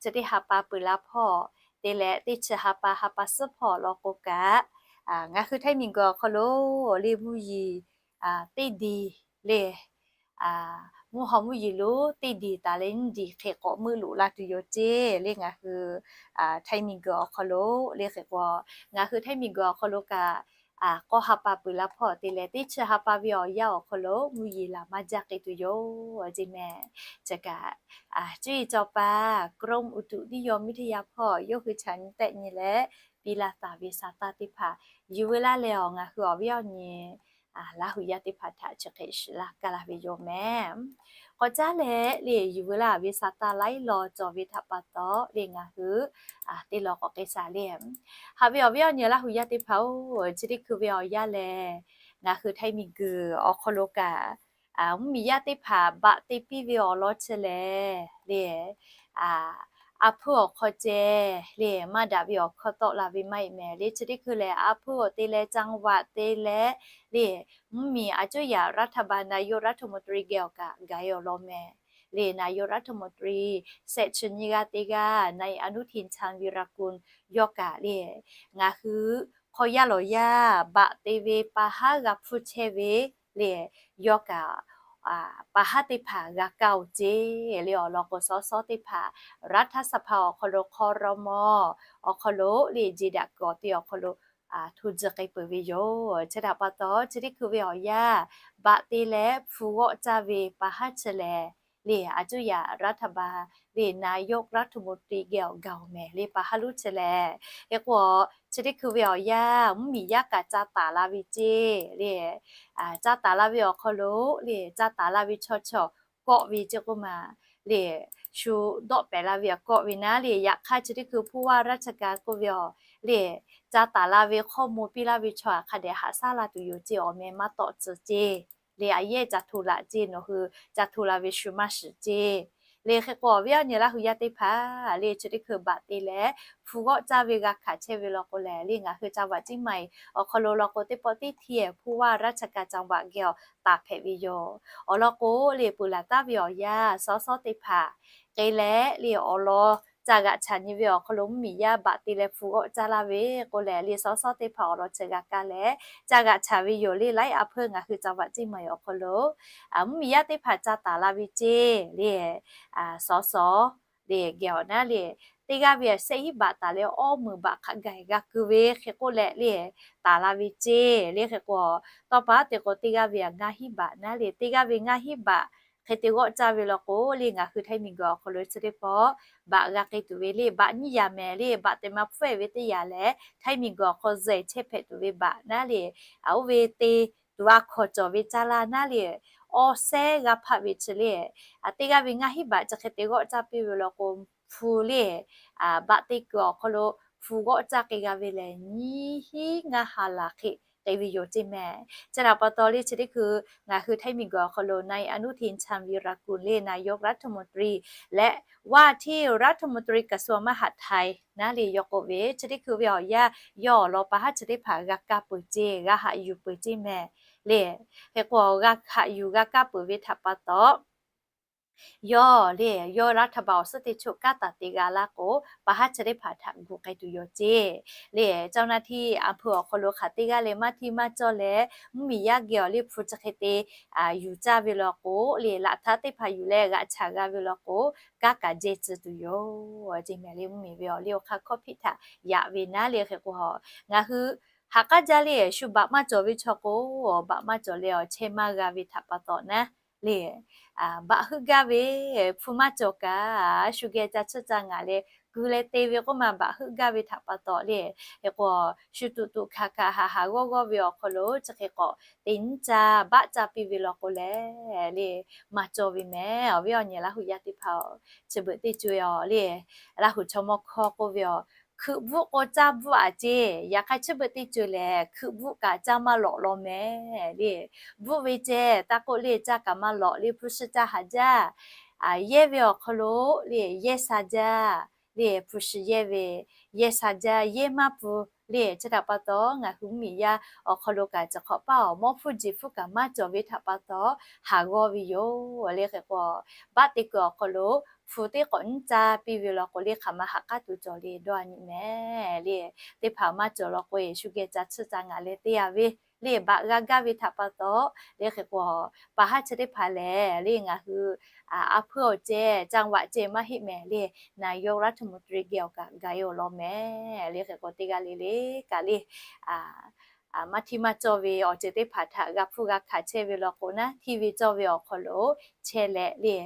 chi teˇ ha pa peuˬ la hpawˇ te leh teˇ chi ha pa ha pa suhˉ hpawˇ awˬ lawn k'o kaꞈ, ngaˬ hui Htaiˇ miˬguiˬ awˬ hk'aw lo le mvuhˇ yeˬ teˇ diˬ le mvuhˇ haw mvuhˇ yeˬ lonˉ teˇ diˬ taˍ leh nyiˇ diˬ hk'e k'awꞈ meuˆ loꞈ la tuˬ yoˬ ceˇ. Le ngaˬ hui Htaiˇ miˬguiˬ awˬ hk'aw lo le hk'e k'o, ngaˬ hui Htaiˇ miˬguiˬ awˬ hk'aw lo kaꞈ k'awˇ ha pa peuˬ la hpawˇ te leh teˇ chi ha pa ve awˬ yanˇ awˬ hk'aw lo mvuhˇ yeˬ laˬ maˇ jaˇ k'ai tuˬ yoˬ ceˇ mehˍ. Chi kaꞈ cuˇ yiˍ cawˬ paˍ กรมอุตุนิยมวิทยา hpawˇ yawˇ hui chaꞈ nyi tehˆ nyi leh piˇ laˇ taˍ ve sa taˇ teˇ hpaˍ yuˬ veu laˇ leh, awˬ ngaˬ hui awˬ viˉ awˬ nyi Laˇ huˍ yaˇ teˇ hpaˍ htaꞈ chi hk'e shiˍ laˇ kaˇ laˇ ve yoˬ mehˍ. K'awꞈ caˉ leh le yuˬ veu laˇ ve sa taˇ laiˉ law cawˬ ve htaꞈ pa taw le ngaˬ hui teˇ law k'awꞈ k'ai shaˍ le. Haꞈ ve awˬ viˉ awˬ nyi Laˇ huˍ yaˇ teˇ hpaˍ-oˬ, chi teˇ hkui ve awˬ yanˇ lehˬ, ngaˬ hui Htaiˇ miˬguiˬ awˬ hk'aw lo kaꞈ mvuhˇ miˬ yaˇ teˇ hpaˍ baꞈ te piˇ ve awˬ lawn chi lehˬ le, a hpuiˇ awˬ hk'aw ceh le maˇ daꞈ ve awˬ hkawˇ tawˆ la ve maˇ heˆ mehˍ. Le chi teˇ hkui lehˬ, a hpuiˇ awˬ te leh จังหวัด te leh le, mvuhˇ miˬ a cuˇ yaꞈ รัฐบาล นายกรัฐมนตรี geh awˬ kaꞈ gaˬ e awˬ lawn mehˍ. Le นายกรัฐมนตรี shehˆ chi nyiˇ g'aˇ teˇ g'aˇ นายอนุทิน ชาญวีรกูล yawˇ kaꞈ le, ngaˬ hui hk'aw yaˇ lawˬ yaˇ baꞈ te ve pa haˉ g'a hpuˇ chehˇ ve le, yawˇ kaꞈ pa haˉ teˇ hpaˍ g'a kaˇ-oˬ ceˇ. Le awˬ lawn k'o, สส teˇ hpaˍ รัฐสภา awˬ hk'aw lo ครม. awˬ hk'aw lo le jeˬ daꞈ kuiˬ awˬ te awˬ hk'aw lo hto tcuh k'ai peuˬ ve yoˬ. Chi htaꞈ pa taw, chi teˇ hkui ve awˬ yanˇ baꞈ te leh hpu g'awˆ caˇ ve pa haˉ chi lehˬ le အစိုးရ รัฐบาล le นายกรัฐมนตรี geh awˬ gaˬ-oˬ mehˍ le ပါ ha luˉ chi lehˬ. Hk'e k'o, chi teˇ hkui ve awˬ yanˇ mvuhˇmiˬ yaˇ kaꞈ ca taˍ la ve ceˇ le, ca taˍ la ve awˬ hk'aw lo le ca taˍ la ve chaw chaw kawˆ ve ceˇ k'oˆ ma le, shu dawˆ pehˍ la ve awˬ kawˆ ve naˉ le. Yaꞈ hk'aˇ chi teˇ hkui ผู้ว่าราชการ k'oˆ ve awˬ le, ca taˍ la ve hkawˇ maw piˇ laˇ ve chaw hk'a dehꞈ haꞈ shaˉ la tuˬ yoˬ ceˇ, awˬ meh maˇ tawˆ tcuh ceˇ le, a yehˇ ca hto laꞈ ceˇ, nawˬ hui ca hto la ve shu maˇ shiˍ ceˇ le. Hk'e k'o, awˬ viˉ awˬ nyi Laˇ hu yaˇ teˇ hpaˍ le chi teˇ hkui baꞈ te leh hpu g'awˆ caˇ ve g'a hkanˍ chehˇ ve law k'o lehˬ le, ngaˬ hui จังหวัดเชียงใหม่ awˬ hk'aw lo law k'o teˇ pawˆ teˇ htiˇ ผู้ว่าราชการจังหวัด geh awˬ taˍ hpehꞈ ve yoˬ. Awˬ lawn k'o le, peuˬ laˬ taˍ ve awˬ yanˇ สส teˇ hpaˍ k'ai leh le awˬ lawn ca g'aꞈ chaꞈ nyi ve awˬ hk'aw lo mvuhˇmiˬ yaˇ baꞈ te leh hpu g'awˆ caˇ laˇ ve k'o lehˬ le, สส teˇ hpaˍ awˬ lawn chi g'a kaˇ leh ca g'aꞈ chaꞈ ve yoˬ le. Laiˉ a hpeuˇ ngaˬ hui จังหวัดเชียงใหม่ awˬ hk'aw lo mvuhˇmiˬ yaˇ teˇ hpaˍ ca taˍ la ve ceˇ le, สส le geh awˬ naˉ le, teˇ g'aˇ ve shehˆ hinˉ baꞈ taˍ leh awˇ meunˍ baꞈ hk'a gaˬ g'a keu ve hk'e k'oˆ leh le, taˍ la ve ceˇ le. Hk'e k'o, tawˇ pa te k'o teˇ g'aˇ ve ngaˇ hinˉ baꞈ naˉ le, teˇ g'aˇ ve ngaˇ hinˉ baꞈ hk'e te g'awˆ caˇ ve law k'o le, ngaˬ hui Htaiˇ miˬguiˬ awˬ hk'aw lo chi teˇ pawˆ baꞈ g'a k'ai tuˬ ve le, baꞈ nyiˇ yaꞈ mehˍ le, baꞈ te ma hpfuhˇ-e ve teˇ yaꞈ leh Htaiˇ miˬguiˬ awˬ hk'aw zuhꞈ chehˇ hpehꞈ tuˬ ve baꞈ naˉ le, oˇ ve te tuˬ a hkawˍ cawˬ ve caˇ laˇ naˉ le, awˇ sehˉ g'a hpaˆ ve chi le, teˇ g'aˇ ve ngaˇ hinˉ baꞈ chi hk'e te g'awˆ caˇ piˇ ve law k'o, hpu le baꞈ te kuiˬ awˬ hk'aw lo hpu g'awˆ caˇ k'ai g'a ve lehˬ, nyiˇ hinˉ ngaˇ ha laˬ hk'e k'ai ve yoˬ ceˇ mehˍ. Chi htaꞈ pa taw le chi teˇ hkui ngaˬ hui Htaiˇ miˬguiˬ awˬ hk'aw lo นายอนุทิน ชาญวีรกูล le นายกรัฐมนตรี leh ว่าที่รัฐมนตรีกระทรวงมหาดไทย naˉ le yaw k'oˆ ve, chi teˇ hkui ve awˬ yanˇ yawˇ awˬ lawn pa haˉ chi teˇ hpaˍ g'a kaˇ peuˬ ceˇ, g'a haꞈ yuˬ peuˬ ceˇ mehˍ le. Hk'e k'o, g'a haꞈ yuˬ g'a kaˇ peuˬ ve htaꞈ pa taw, yawˇ le, yawˇ รัฐบาล awˬ suhˉ teˇ choˆ kanˉ taˍ te g'a laˇ k'o, pa haˉ chi teˇ hpaˍ htaꞈ gu k'ai tuˬ yoˬ ceˇ le. เจ้าหน้าที่ อำเภอ awˬ hk'aw lo hk'aˬ teˇ g'aˇ leh maˇ htiˇ maˇ cawˇ leh mvuhˇmiˬ yaˇ geh awˬ le hpu chi hk'e te yuˬ caˇ ve law k'o le, laꞈ htaˇ teˇ hpaˍ yuˬ leh g'aꞈ chaꞈ g'a ve law k'o, kanˉ kaꞈ jehˇ tcuh tuˬ yoˬ ceˇ mehˍ le. Mvuhˇmiˬ ve awˬ le awˬ hk'aˇ hkawˇ hpiˆ htaꞈ yaꞈ ve naˉ le. Hk'e k'o, ngaˬ hui haꞈ k'aˉ jaˇ le, shu baꞈ maˇ cawˬ ve chaw k'o, baꞈ maˇ cawˬ leh awˬ chehˇ maˇ g'a ve htaꞈ pa taw naˉ le, baꞈ heuˆ gaˇ ve hpu maˇ cawˬ kaꞈ, shu geh ca tsuhˇ ca ngaˍ leh ku leh te ve k'oˆ ma, baꞈ heuˆ gaˇ ve htaꞈ pa taw le. Hk'e k'o, shu tuꞈ tuꞈ hkanˍ hkanˍ haˍ haˍ g'awˇ g'awˇ ve awˬ hk'aw lo chi hk'e k'awꞈ te nyiˇ ca baˆ ca piˇ ve law k'o lehˬ le, maˇ cawˬ ve mehˍ. Awˬ viˉ awˬ nyi Laˇ hu yaˇ teˇ hpaˍ-oˬ, chi beuꞈ teˇ co-e awˬ le, Laˇ hu chaw mawˇ hkawˇ k'oˆ ve awˬ, hkui bvuhˆ k'o caˇ bvuhˆ aꞈ ceˇ. Yaꞈ hk'aˇ chi beuꞈ teˇ co-e lehˬ, hkui bvuhˆ kaꞈ caˇ maˇ lawꞈ law mehˍ le. Bvuhˆ ve ceh taˇ k'oˆ le, caˇ kaꞈ maˇ lawꞈ le, hpu shi caˇ haˍ jaˇ. Yehˇ ve awˬ hk'aw lo le, yehˇ sha jaˇ le, hpu shi yehˇ ve, yehˇ sha jaˇ, yehˇ maˇ pfuhˇ le. Chi htaꞈ pa taw, ngaˬ hui mvuhˇmiˬ yaˇ awˬ hk'aw lo kaꞈ chi hk'awꞈ paˇ awˬ mawˇ hpfuhˇ jeˬ hpfuhˇ kaꞈ maˇ cawˬ ve htaꞈ pa taw, haˍ g'awˇ ve yoˬ le. Hk'e k'o, baˆ te kuiˬ awˬ hk'aw lo hpu teˇ k'awꞈ nyiˇ caˇ piˇ ve law k'o le, hk'aˬ ma haꞈ k'aˉ tuˬ cawˬ le dawˇ a nyi mehˍ le. Teˇ hpaˍ maˇ cawˬ law k'o, shu geh ca tsuhˇ ca ngaˍ leh te a ve le, baꞈ g'a gaˇ ve htaꞈ pa taw le. Hk'e k'o, pa haˉ chi teˇ hpaˍ lehˬ le, ngaˬ hui a hpuiˇ awˬ ceh, จังหวัด ceh maˇ heˆ mehˍ le, นายกรัฐมนตรี geh awˬ kaꞈ gaˬ e awˬ lawn mehˍ le. Hk'e k'o, teˇ g'aˇ le le kaꞈ le, maˇ htiˇ maˇ cawˇ ve awˬ ceuˬ teˇ hpaˍ htaꞈ g'a hpfuhˇ g'a hkanˍ chehˇ ve law k'o naˉ, hteˇ ve cawˇ ve awˬ hk'aw lo chehˇ leh le,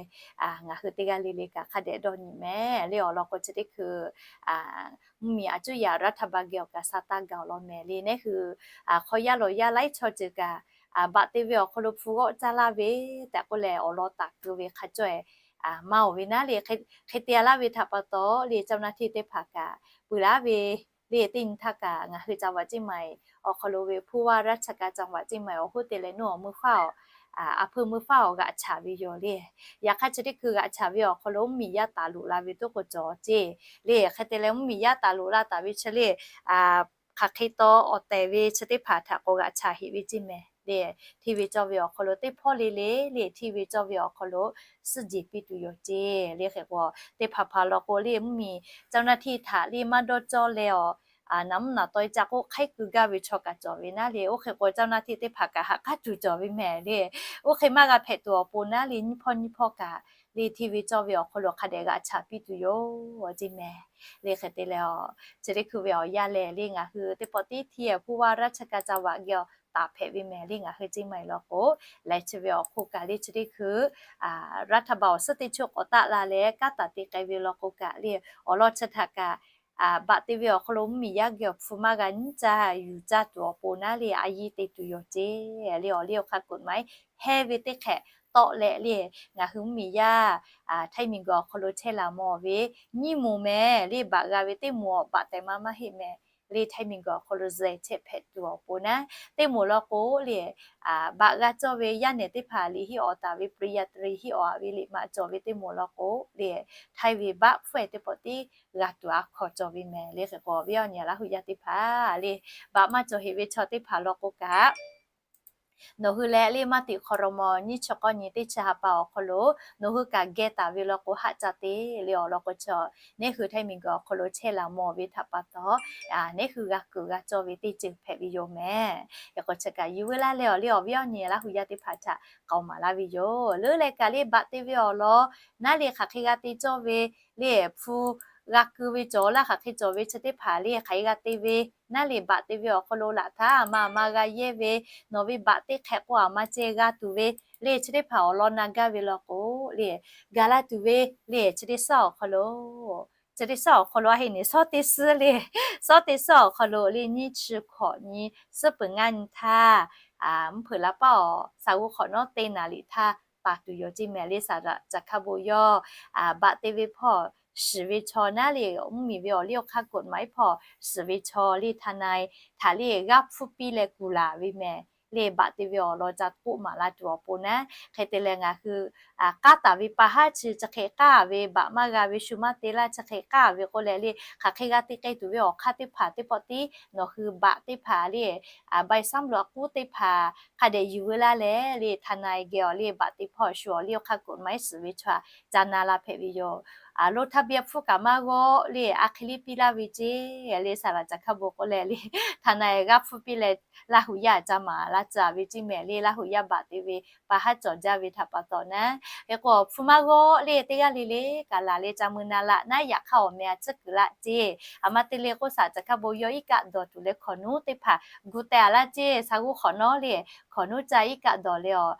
ngaˬ hui teˇ g'aˇ le le kaꞈ hk'a dehꞈ dawˇ nyi mehˍ le. Awˬ lawn k'o, chi teˇ hkui mvuhˇmiˬ aˬ cuˇ yaꞈ รัฐบาล geh awˬ kaꞈ sa taˇ gaˬ awˬ lawn mehˍ le. Neˉ hui hk'aw yaˇ lawˬ yaˇ laiˉ chaw ceuˬ kaꞈ, baꞈ te ve awˬ hk'aw lo hpu g'awˆ caˇ laˇ ve tehꞈ k'oˆ leh awˬ lawn taˍ keu ve hk'a cawˇ e maˇ oˬ ve naˉ le. Hk'e te a laˇ ve htaꞈ pa taw le, เจ้าหน้าที่ teˇ hpaˍ kaꞈ peuˬ laˉ ve le, teˇ nyi htaˇ kaꞈ ngaˬ hui จังหวัด เชียงใหม่ awˬ hk'aw lo ve ผู้ว่าราชการจังหวัดเชียงใหม่ awˬ hoˉ te leh nuˇ awˬ meuˇ faˉ awˬ, a hpuiˇ meuˇ faˉ awˬ g'aꞈ chaꞈ ve yoˬ le. Yaꞈ hk'aˇ chi teˇ hkui g'aꞈ chaꞈ ve awˬ hk'aw lo mvuhˇmiˬ yaˇ taˍ loꞈ la ve toˉ k'o cawˬ ceˇ le. Hk'e te leh mvuhˇmiˬ yaˇ taˍ loꞈ la taˍ ve chi le, hk'aˬ hk'e taw awˬ tehˬ ve chi teˇ hpaˍ htaꞈ k'awꞈ g'aꞈ chaꞈ heꞈ ve ceˇ mehˍ le. Hteˇ ve cawˇ ve awˬ hk'aw lo teˇ hpawˇ le le le, hteˇ ve cawˇ ve awˬ hk'aw lo suhˉ jeˬ piˇ tuˬ yoˬ ceˇ le. Hk'e k'o, teˇ hpaˍ hpaˍ law k'o le, mvuhˇmiˬ เจ้าหน้าที่ htaꞈ le maˇ dawˇ cawˇ leh awˬ, naˍ mvuhˇ naˍ tawˇ e ca k'oˆ hk'aiˉ keu gaˇ ve chaw kaꞈ cawˬ ve naˉ le. Oˇ hk'e k'o, เจ้าหน้าที่ teˇ hpaˍ kaꞈ haꞈ k'aˉ tuˬ cawˬ ve mehˍ le. Oˇ hk'e maˇ g'a hpehꞈ tuˬ awˬ pon naˉ le, nyiˇ hpawˇ nyiˇ hpawˇ kaꞈ le, hteˇ ve cawˇ ve awˬ hk'aw lo hk'a dehꞈ g'aꞈ chaꞈ piˇ tuˬ yoˬ ceˇ mehˍ le. Hk'e te leh awˬ, chi teˇ hkui ve awˬ yaˇ lehˬ le, ngaˬ hui teˇ pawˆ teˇ hteˇ ผู้ว่าราชการจังหวัด geh awˬ taˍ hpehꞈ ve mehˍ le. Ngaˬ hui ceˇ maˇ heˆ law k'o, leh chi ve awˬ hk'oˆ kaꞈ le chi teˇ hkui รัฐบาล awˬ suhˉ teˇ choˆ k'awꞈ taˆ la leh kanˉ taˍ te k'ai ve law k'o kaꞈ le, awˬ lawn chi htaꞈ kaꞈ baꞈ te ve awˬ hk'aw lo mvuhˇmiˬ yaˇ geh awˬ hpu maˇ g'a nyiˉ caˇ yuˬ caˇ tuˬ awˬ pon naˉ le a yiˇ te tuˬ yoˬ ceˇ le. Awˬ liˇ awˬ hk'aˇ กฎหมาย hehˇ ve teˇ hk'ehꞈ tawˆ leh le, ngaˬ hui mvuhˇmiˬ yaˇ Htaiˇ miˬguiˬ awˬ hk'aw lo chehˇ laˬ mawˬ ve nyiˇ moˍ mehˍ le, baꞈ g'a ve teˇ moˍ awˬ baꞈ tehꞈ ma maˇ heˆ mehˍ le. Htaiˇ miˬguiˬ awˬ hk'aw lo zuhꞈ chehˇ hpehꞈ tuˬ awˬ pon naˉ, teˇ moˍ law k'o le, baꞈ g'a cawˇ ve yaˇ nehˬ teˇ hpaˍ liꞈ hiˆ awˍ taˍ ve ปริญญาตรี hiˆ awˍ ve liꞈ maꞈ cawˬ ve teˇ moˍ law k'o le, Htaiˇ ve baˆ hpfuhˇ e teˇ pawˆ tiˉ g'a tuˬ a hkaw cawˬ ve mehˍ le. Hk'e k'o awˬ viˉ awˬ nyi Laˇ huˍ yaˇ teˇ hpaˍ le, baꞈ maˇ cawˬ heꞈ ve chaw teˇ hpaˍ law k'o kaꞈ, nawˬ hui leh le maˇ tiꞈ hk'aw raw maw nyiˇ chi k'awˇ nyi teˇ chi ha pa awˬ hk'aw lo nawˬ hui kaꞈ geh taˍ ve law k'o, haˆ ca te le awˬ lawn k'o, chaw neˉ hui Htaiˇ miˬguiˬ awˬ hk'aw lo chehˇ laˬ mawˬ ve htaꞈ pa taw, neˉ hui g'a kuiˬ g'a cawˇ ve teˇ ceuˬ hpehꞈ ve yoˬ mehˍ. Yaꞈ k'o chi kaꞈ yuˬ veu laˇ leh awˬ le awˬ viˉ awˬ nyi Laˇ huˍ yaˇ teˇ hpaˍ htaꞈ k'aoˍ maˍ laˇ ve yoˬ. Leuˉ leh kaꞈ le baꞈ te ve awˬ lawn naˉ le hk'aˬ hk'e g'a te cawˇ ve le, hpu g'a keu ve cawˬ laˇ hk'aˬ hk'e cawˬ ve chi teˇ hpaˍ le hk'aˬ hk'e g'a te ve naˉ le baꞈ te ve awˬ hk'aw lo laꞈ htaˇ a ma a ma g'a yehˇ ve, nawˬ ve baꞈ teˇ hk'ehꞈ k'o a ma ceh g'a tuˬ ve le chi teˇ hpaˍ awˬ lawn na gaˇ ve law k'o le, gaˬ la tuˬ ve le chi teˇ suhˉ awˬ hk'aw lo, chi teˇ suhˉ awˬ hk'aw lo a heˆ ne, suhˉ teˇ suhˉ le, suhˉ teˇ suhˉ awˬ hk'aw lo le nyiˇ chi hkawꞈ nyi suhˉ peuˬ ngaˇ nyi htaˇ, mvuhˇ hpeuꞈ la paˉ awˬ saˍ g'uˇ hk'awꞈ nawˉ teˇ naˍ liꞈ htaˇ paˍ tuˬ yoˬ ceˇ mehˍ le. Saˍ laꞈ ca hkaˇ bon yawˇ baꞈ te ve hpawˇ shiˍ ve chaw naˉ le mvuhˇmiˬ ve awˬ liˇ awˬ hk'aˇ กฎหมาย hpawˇ shiˍ ve chaw le ทนาย htaꞈ le g'aˇ hpfuhˇ piˇ leh kuˬ laˬ ve mehˍ le. Baꞈ te ve awˬ lawn ca k'oˆ maˍ la tuˬ awˬ pon naˉ, hk'e te leh ngaˬ hui k'aˉ taˍ ve pa haˉ chi chi hk'e k'aˉ ve baꞈ maˇ g'a ve shu maˇ te laˇ chi hk'e k'aˉ ve k'oˆ leh le, hk'aˬ hk'e g'a te k'ai tuˬ ve awˬ hk'aˇ teˇ hpaˍ teˇ pawˆ tiˉ nawˬ hui baꞈ teˇ hpaˍ le, ใบสำรวจ k'uˉ teˇ hpaˍ hk'a dehꞈ yuˬ veu laˇ leh le, ทนาย geh awˬ le baꞈ te hpawˇ shu awˬ liˇ awˬ hk'aˇ กฎหมาย shiˍ ve chaw ca na la hpehꞈ ve yoˬ. Lo htaˇ biˇ a hpfuhˇ kaꞈ maˇ g'awˆ le, a hk'e liˇ piˇ laˇ ve ceˇ le. Saˍ laꞈ ca hkaˇ bon k'oˆ leh le, ทนาย g'aˇ hpfuhˇ piˇ leh Laˇ huˍ yaˇ ca maˍ la ca ve ceˇ mehˍ le. Laˇ huˍ yaˇ baꞈ te ve pa haˉ cawˬ jaˇ ve htaꞈ pa taw naˉ, hk'e k'o hpu maˇ g'awˆ le, teˇ g'aˇ le le kaꞈ laˬ leh ca mui na laꞈ naˉ, yaꞈ hk'aˇ awˬ meh a tcuhˉ kuiˬ laˇ ceˇ. A ma te le k'oˆ, saˍ laꞈ ca hkaˇ bon yawˇ iˉ kaˆ dawˬ tuˬ leh hkawnˍ nuˉ teˇ hpaˍ gu teh a laˇ ceˇ. Saˍ g'uˇ hk'awꞈ nawˉ le hkawnˍ nuˉ ca iˉ kaˆ dawˬ leh awˬ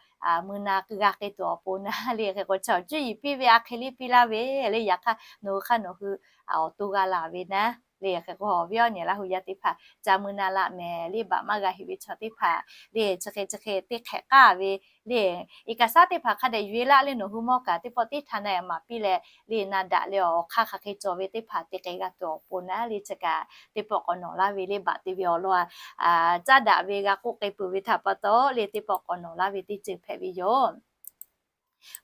mui na g'a k'ai tuˬ awˬ pon naˉ le. Hk'e k'o chaw cuˇ yiˍ piˇ ve a hk'e liˇ piˇ laˇ ve le, yaꞈ hk'aˇ nawˬ hui hk'aˇ nawˬ hui awˬ to g'a laˬ ve naˉ le. Hk'e k'o awˬ viˉ awˬ nyi Laˇ huˍ yaˇ teˇ hpaˍ ca mui na laꞈ mehˍ le, baꞈ maˇ g'a heꞈ ve chaw teˇ hpaˍ le, chi hk'e chi hk'e teˇ hk'ehꞈ k'aˉ ve le, iˉ kaˆ saˉ teˇ hpaˍ hk'a dehꞈ yuˬ e laˇ le, nawˬ hui mawˇ kaꞈ teˇ pawˆ tiˉ ทนาย a maˍ piˇ leh le na daꞈ leh awˬ hk'aˇ hk'aˬ hk'e cawˬ ve teˇ hpaˍ te k'ai g'a tuˬ awˬ pon naˉ le. Chi kaꞈ teˇ pawˆ k'awꞈ nawˬ laˇ ve le, baꞈ te ve awˬ lawn a caˉ daꞈ ve g'a k'oˆ k'ai peuˬ ve htaꞈ pa taw le, teˇ pawˆ k'awꞈ nawˬ laˇ ve teˇ ceuˬ hpehꞈ ve yoˬ.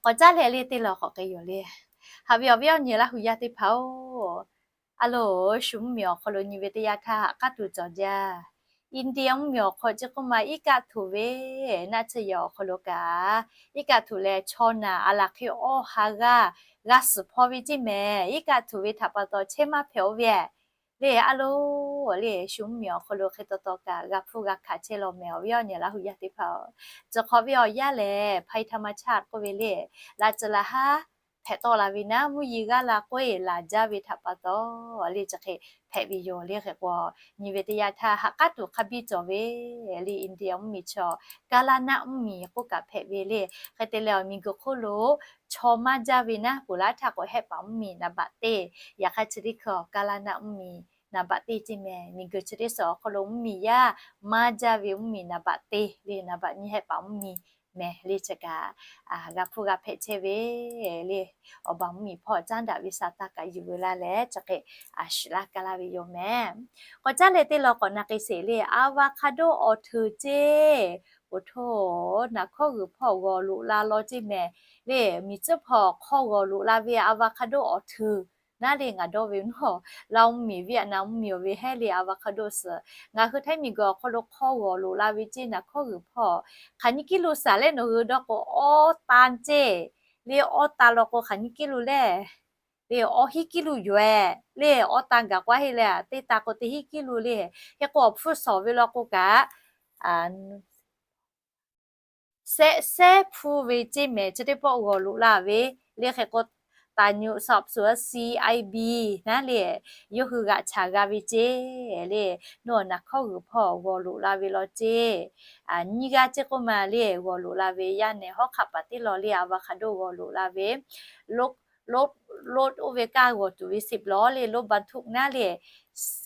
K'awꞈ caˉ leh le teˇ law k'awꞈ k'ai yoˬ le. Haꞈ ve awˬ viˉ awˬ nyi Laˇ huˍ yaˇ teˇ hpaˍ-oˬ, a loˍ, shu mvuhˇmiˬ awˬ hk'aw lo nyi ve teˇ yanˇ htaˇ haꞈ k'aˉ tuˬ cawˬ jaˇ. India mvuhˇmiˬ awˬ hk'aw chi k'oˆ ma iˉ kaˆ htoꞈ ve, naˆ tsuhˇ yehˬ awˬ hk'aw lo kaꞈ iˉ kaˆ htoꞈ leh chaw naˬ a laˬ hk'e awˇ ha g'aˇ g'a suhˍ hpaw ve ceˇ mehˍ. Iˉ kaˆ htoꞈ ve htaꞈ pa taw chehˇ maˇ hpehꞈ-oˬ ve le. A loˍ, le shu mvuhˇmiˬ awˬ hk'aw lo hk'e taw taw kaꞈ g'a hpfuhˇ g'a hkanˍ chehˇ law mehˍ, awˬ viˉ awˬ nyi Laˇ huˍ yaˇ teˇ hpaˍ-oˬ. Chi hk'awꞈ ve awˬ yanˇ lehˬ ภัยธรรมชาติ k'oˆ ve le, laꞈ ceuˬ laꞈ haˉ hpehꞈ tawˆ la ve naˉ, mvuhˇ yeˬ g'aˇ la k'oˆ e laˬ jaˇ ve htaꞈ pa taw le chi hk'e hpehꞈ ve yoˬ le. Hk'e k'o nyi ve teˇ yanˇ htaˇ haꞈ k'aˉ tuˬ hk'a biˇ cawˬ ve le, India mvuhˇmiˬ chaw kaˇ laˇ naˆ mvuhˇmiˬ k'oˆ kaꞈ hpehꞈ ve le. Hk'e te leh awˬ miˬguiˬ hk'oˆ lo chaw maˇ jaˇ ve naˉ, ponˬ laˇ htaˇ k'o hehˆ paˍ mvuhˇmiˬ naˍ baꞈ teˇ, yaꞈ hk'aˇ chi teˇ hkui awˬ kaˇ laˇ naˆ mvuhˇmiˬ naˍ baꞈ teˇ ceˇ mehˍ. Miˬguiˬ chi teˇ suhˍ awˬ hk'aw lo mvuhˇmiˬ yaˇ maˇ jaˇ ve mvuhˇmiˬ naˍ baꞈ teˇ le, naˍ baꞈ nyiˇ hehˆ paˍ mvuhˇmiˬ mehˍ le. Chi kaꞈ g'a hpfuhˇ g'a hpehꞈ chehˇ ve le, awˬ baˬ mvuhˇmiˬ hpawˇ caˉ daꞈ ve sa taˇ kaꞈ yuˬ veu laˇ leh chi hk'e shiˍ laˇ kaˇ laˇ ve yoˬ mehˍ. K'awꞈ caˉ leh teˇ law k'awꞈ na k'ai sheˍ le, อะโวคาโด awˬ hteuꞈ ceˇ, oˬ htoˇ, naˍ hkawˇ g'uiˬ hpawˇ g'awˬ loꞈ la law ceˇ mehˍ le. Miˬ tcuhˉ hpawˇ hk'awˇ g'awˬ loꞈ la ve อะโวคาโด awˬ hteuꞈ naˉ le, ngaˬ dawˇ ve mvuhˇ Laˇ mvuhˇmiˬ, Vietnam mvuhˇmiˬ ve hehˉ le อะโวคาโด suhˍ ngaˬ hui Htaiˇ miˬguiˬ awˬ hk'aw lo hk'awˇ g'awˬ loꞈ la ve ceˇ. Naˍ hkawˇ g'uiˬ hpawˇ hk'aˬ nyi kiˉ lo saˍ leh nawˬ hui dawˇ k'o, awˇ tan ceˇ le, awˇ tan law k'o hk'aˬ nyi kiˉ lo le, le awˇ hiˉ kiˉ lo yoˬ-e le. Awˇ tan gaˬ k'o a heˆ leh teˇ tan k'o teˇ hiˉ kiˉ lo le. Hk'e k'o awˬ hpfuhˇ shawˍ ve law k'o kaꞈ, sehˆ sehˉ hpfuhˇ ve ceˇ mehˍ. Chi teˇ pawˆ g'awˬ loꞈ la ve le. Hk'e k'o taˍ nyoꞈ สอบสวน C I B naˉ le, yawˇ hui g'aꞈ chaˍ g'a ve ceˇ le. Nawˬ naˬ hkawˇ g'uiˬ hpawˇ g'awˬ loꞈ la ve law ceˇ. Nyiˇ g'aˇ ceˇ k'oˆ ma le g'awˬ loꞈ la ve yaˇ nehˬ hawˉ hk'aˆ paˍ teˇ law le, avocado g'awˬ loꞈ la ve, lo, lo, oˇ ve kaˇ g'awˬ tuˬ ve สิบล้อ le, รถบรรทุก naˉ le,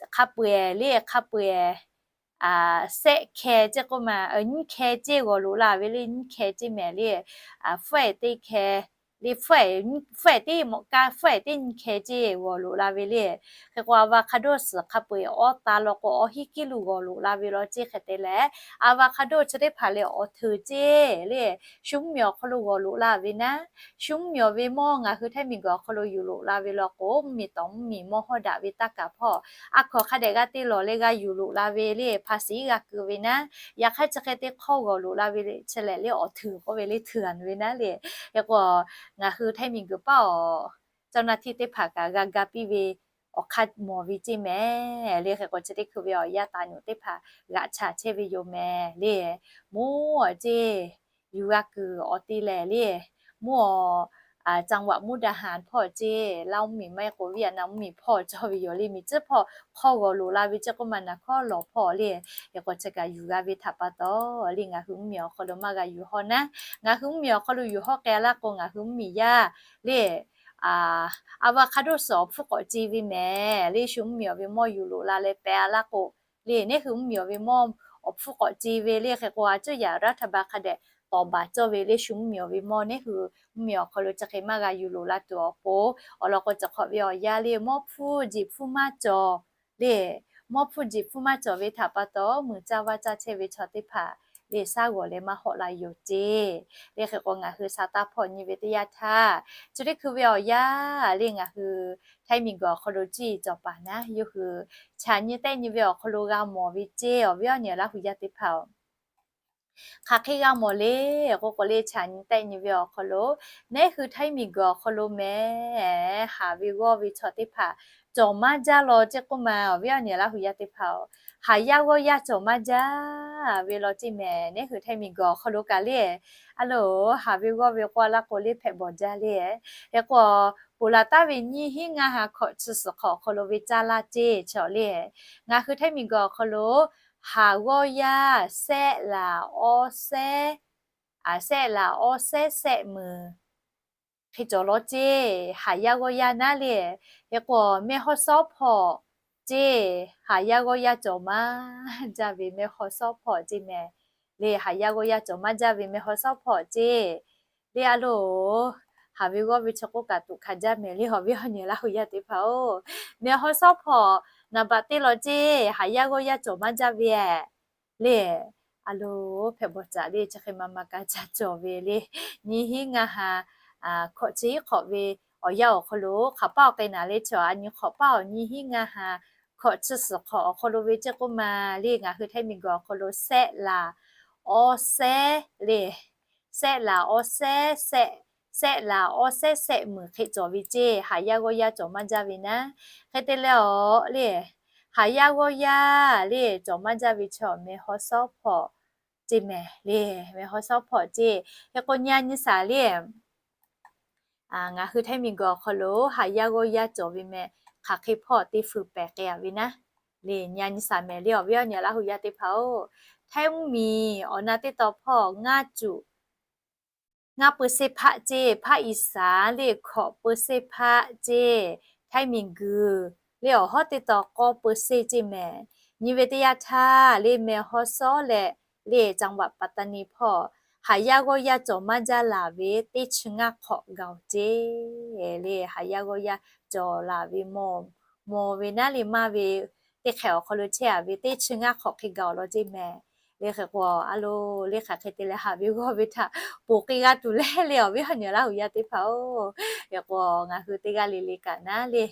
hk'a peu-eˬ le, hk'a peu-eˬ sehˆ hkeh ceˇ k'oˆ ma, nyiˇ hkeh ceˇ g'awˬ loꞈ la ve le, nyiˇ hkeh ceˇ mehˍ le, hpfuhˆ-ehˍ teˇ hkeh le, hpfuhˆ-ehˍ teˇ mawꞈ kaˇ, hpfuhˆ-ehˍ teˇ nyiˇ hkeh ceˇ g'awˬ loꞈ la ve le. Hk'e k'o, avocado suhˍ hk'a peu-eˬ awˇ ta law k'o, awˇ hiˉ kiˇ luˬ g'awˬ loꞈ la ve law ceˇ. Hk'e te leh, avocado chi teˇ hpaˍ lehˬ awˬ hteuꞈ ceˇ le, shu mvuhˇmiˬ awˬ hk'aw lo g'awˬ loꞈ la ve naˉ, shu mvuhˇmiˬ awˬ ve mawˇ ngaˬ hui htaiˇ miˬ guiˬ awˬ hk'aw lo yuˬ loꞈ la ve law k'o, mvuhˇmiˬ tawˍ mvuhˇmiˬ mawˇ hawˉ daꞈ ve taˇ kaˍ hpawˇ, a hkawnˍ hk'a dehꞈ g'a te lawˬ leh g'a yuˬ loꞈ la ve le, ภาษี g'a keu ve naˉ, yaꞈ hk'aˇ chi hk'e te hk'awˇ g'awˬ loꞈ la ve chi lehˬ le awˬ hteuꞈ k'oˆ ve le, hteuꞈ ve naˉ le. Hk'e k'o, ngaˬ hui htaiˇ miˬ guiˬ paˇ awˬ เจ้าหน้าที่ teˇ hpaˍ kaꞈ g'a ga piˇ ve awˬ hk'aˇ mawˬ ve ceˇ mehˍ le. Hk'e k'o, chi teˇ hkui ve awˬ yaˇ taˍ nyoꞈ teˇ hpaˍ g'aꞈ chaˍ chehˇ ve yoˬ mehˍ le. Mvuhˇ awˬ ceˇ yuˬ g'a kuiˬ awˬ te lehˬ le, mvuhˇ awˬ จังหวัดมุกดาหาร hpawˇ ceˇ, Laˇ mvuhˇmiˬ maˇ heˆ k'o Vietnam mvuhˇmiˬ hpawˇ cawˇ ve yoˬ le. Miˬ tcuhˉ hpawˇ hk'awˇ g'awˬ loꞈ la ve ceˇ k'oˆ ma naˬ hkawˇ lawˬ hpawˇ le. Hk'e k'o, chi kaꞈ yuˬ g'a ve htaꞈ pa taw le, ngaˬ hui mvuhˇmiˬ awˬ hk'aw lo maˇ g'a yuˬ hawˇ naˉ, ngaˬ hui mvuhˇmiˬ awˬ hk'aw lo yuˬ hawˇ k'ai laˇ k'o, ngaˬ hui mvuhˇmiˬ yaˇ le avocado suhˍ awˬ hpfuhˇ k'awꞈ ce ve mehˍ le. Shu mvuhˇmiˬ awˬ ve mawˇ yuˬ loꞈ la leh pehꞈ a laˇ k'o le, neˉ hui mvuhˇmiˬ awˬ ve mawˇ awˬ hpfuhˇ k'awꞈ ce ve le. Hk'e k'o, a cuˉ yaꞈ รัฐบาล hk'a dehꞈ tawˍ baˬ cawˇ ve le. Shu mvuhˇmiˬ awˬ ve mawˇ neˉ hui mvuhˇmiˬ awˬ hk'aw lo chi hk'e maˇ g'a yuˬ loꞈ la tuˬ awˬ pon, awˬ lawn k'o, chi hk'awꞈ ve awˬ yaˇ le mawˇ hpfuhˇ jeˬ hpfuhˇ maˇ cawˬ le, mawˇ hpfuhˇ jeˬ hpfuhˇ maˇ cawˬ ve htaꞈ pa taw, muiˬ caˇ vaˇ caˇ chehˇ ve chaw teˇ hpaˍ le shaˉ g'awˬ leh maˇ hawˆ la yoˬ ceˇ. Le hk'e k'o, ngaˬ hui sa taˇ hpawˇ nyi ve teˇ yanˇ htaˇ, chi teˇ hkui ve awˬ yaˇ le ngaˬ hui htaiˇ miˬ guiˬ awˬ hk'aw lo cuˇ yiˍ cawˬ paˍ naˉ, yawˇ hui chaꞈ nyi tehˆ nyi ve awˬ hk'aw lo g'a mawˬ ve ceˇ. Awˬ viˉ awˬ nyi Laˇ huˍ yaˇ teˇ hpaˍ-oˬ, hk'aˬ hk'e g'a mawˬ le k'oˆ k'o le, chaꞈ nyi tehˆ nyi ve awˬ hk'aw lo, neˉ hui htaiˇ miˬ guiˬ awˬ hk'aw lo mehˍ, haˍ ve g'awˇ ve chaw teˇ hpaˍ cawˬ maˇ jaˇ law ceˇ k'oˆ ma. Awˬ viˉ awˬ nyi Laˇ huˍ yaˇ teˇ hpaˍ-oˬ, haˍ yaˇ g'awˇ yaˇ cawˬ maˇ jaˇ ve law ceˇ mehˍ. Neˉ hui htaiˇ miˬ guiˬ awˬ hk'aw lo kaꞈ le, a loˬ, haˍ ve g'awˇ ve k'oˆ laˇ k'o le hpehꞈ bawˬ jaˇ le. Hk'e k'o, ponˬ laˬ taˍ ve nyiˇ hinˉ ngaˇ ha hkawꞈ chi suhˍ hk'awꞈ awˬ hk'aw lo ve caˇ laˇ ceˇ chaw le, ngaˬ hui htaiˇ miˬ guiˬ awˬ hk'aw lo haˍ g'awˇ yaˇ sehˆ laˬ awˇ sehˉ, sehˆ laˬ awˇ sehˉ sehˆ meunˍ hk'e cawˬ law ceˇ, haˍ yaˇ g'awˇ yaˇ naˉ le. Hk'e k'o, mehˇ hawˇ sawˉ hpawꞈ ceˇ, haˍ yaˇ g'awˇ yaˇ cawˬ maˇ jaˇ ve mehˇ hawˇ sawˉ hpawꞈ ceˇ mehˍ le. Haˍ yaˇ g'awˇ yaˇ cawˬ maˇ jaˇ ve mehˇ hawˇ sawˉ hpawꞈ ceˇ le. A loˬ, haˍ ve g'awˇ ve chi k'oˆ kaꞈ tuꞈ hkanˍ jaˇ mehˍ le. Awˬ viˉ awˬ nyi Laˇ huˍ yaˇ teˇ hpaˍ-oˬ, mehˇ hawˇ sawˉ hpawꞈ naˍ baꞈ teˇ law ceˇ, haˍ yaˇ g'awˇ yaˇ cawˬ maˇ jaˇ ve le. A loˬ, hpehꞈ bawˬ caꞈ le chi hk'e ma ma kaꞈ ca cawˬ ve le. Nyiˇ hinˉ ngaˇ ha hkawꞈ chi hiˉ hk'awꞈ ve awˬ yanˇ awˬ hk'aw lo hk'aˬ paˆ awˬ k'ai naˍ le, chaw a nyi hk'awꞈ paˆ awˬ nyiˇ hinˉ ngaˇ ha hkawꞈ chi suhˍ hk'awꞈ awˬ hk'aw lo ve ceˇ k'oˆ ma le, ngaˬ hui htaiˇ miˬ guiˬ awˬ hk'aw lo sehˆ laˬ awˇ sehˉ le, sehˆ laˬ awˇ sehˉ sehˆ, sehˆ laˬ awˇ sehˉ sehˆ meunˍ hk'e cawˬ ve ceˇ, haˍ yaˇ g'awˇ yaˇ cawˬ maˇ jaˇ ve naˉ. Hk'e te leh awˬ le, haˍ yaˇ g'awˇ yaˇ le cawˬ maˇ jaˇ ve chaw mehˇ hawˇ sawˉ hpawꞈ ceˇ mehˍ le. Mehˇ hawˇ sawˉ hpawꞈ ceˇ. Hk'e k'o, nyi a nyi shaˍ le, ngaˬ hui htaiˇ miˬ guiˬ awˬ hk'aw lo haˍ yaˇ g'awˇ yaˇ cawˬ ve mehˍ, hk'aˬ hk'e hpawˇ teˇ feu pehˍ k'ai a ve naˉ le, nyi a nyi shaˍ mehˍ le. Awˬ viˉ awˬ nyi Laˇ huˍ yaˇ teˇ hpaˍ-oˬ, htaiˇ mvuhˇmiˬ awˬ na teˇ taw hpawˇ ngaˇ cuꞈ ngaˇ เปอร์เซ็นต์ hpaˆ ceˇ, hpaˆ iˍsaˍ le hkawꞈ เปอร์เซ็นต์ hpaˆ ceˇ, htaiˇ miˬ guiˬ le awˬ hawˉ teˇ taw k'awˇ เปอร์เซ็นต์ ceˇ mehˍ. Nyi ve teˇ yanˇ htaˇ le mehˇ hawˇ sawˉ leh le จังหวัดปัตตานี hpawˇ haˍ yaˇ g'awˇ yaˇ cawˬ maˇ jaˇ laˬ ve teˇ chi ngaˇ hk'awꞈ gaˬ-oˬ ceˇ le. Haˍ yaˇ g'awˇ yaˇ cawˬ laˬ ve mawˬ, mawˬ ve naˉ le maˇ ve teˇ hk'ehꞈ awˬ hk'aw lo chehˇ a ve teˇ chi ngaˇ hk'awꞈ hk'e gaˬ-oˬ law ceˇ mehˍ. Le hk'e k'o, a loˬ, le hk'aˬ hk'e te leh haˍ ve g'awˇ ve htaꞈ ponˬ k'ai g'a tuˬ le le, awˬ viˉ awˬ nyi Laˇ huˍ yaˇ teˇ hpaˍ-oˬ. Hk'e k'o, ngaˬ hui teˇ g'aˇ le le kaꞈ naˉ le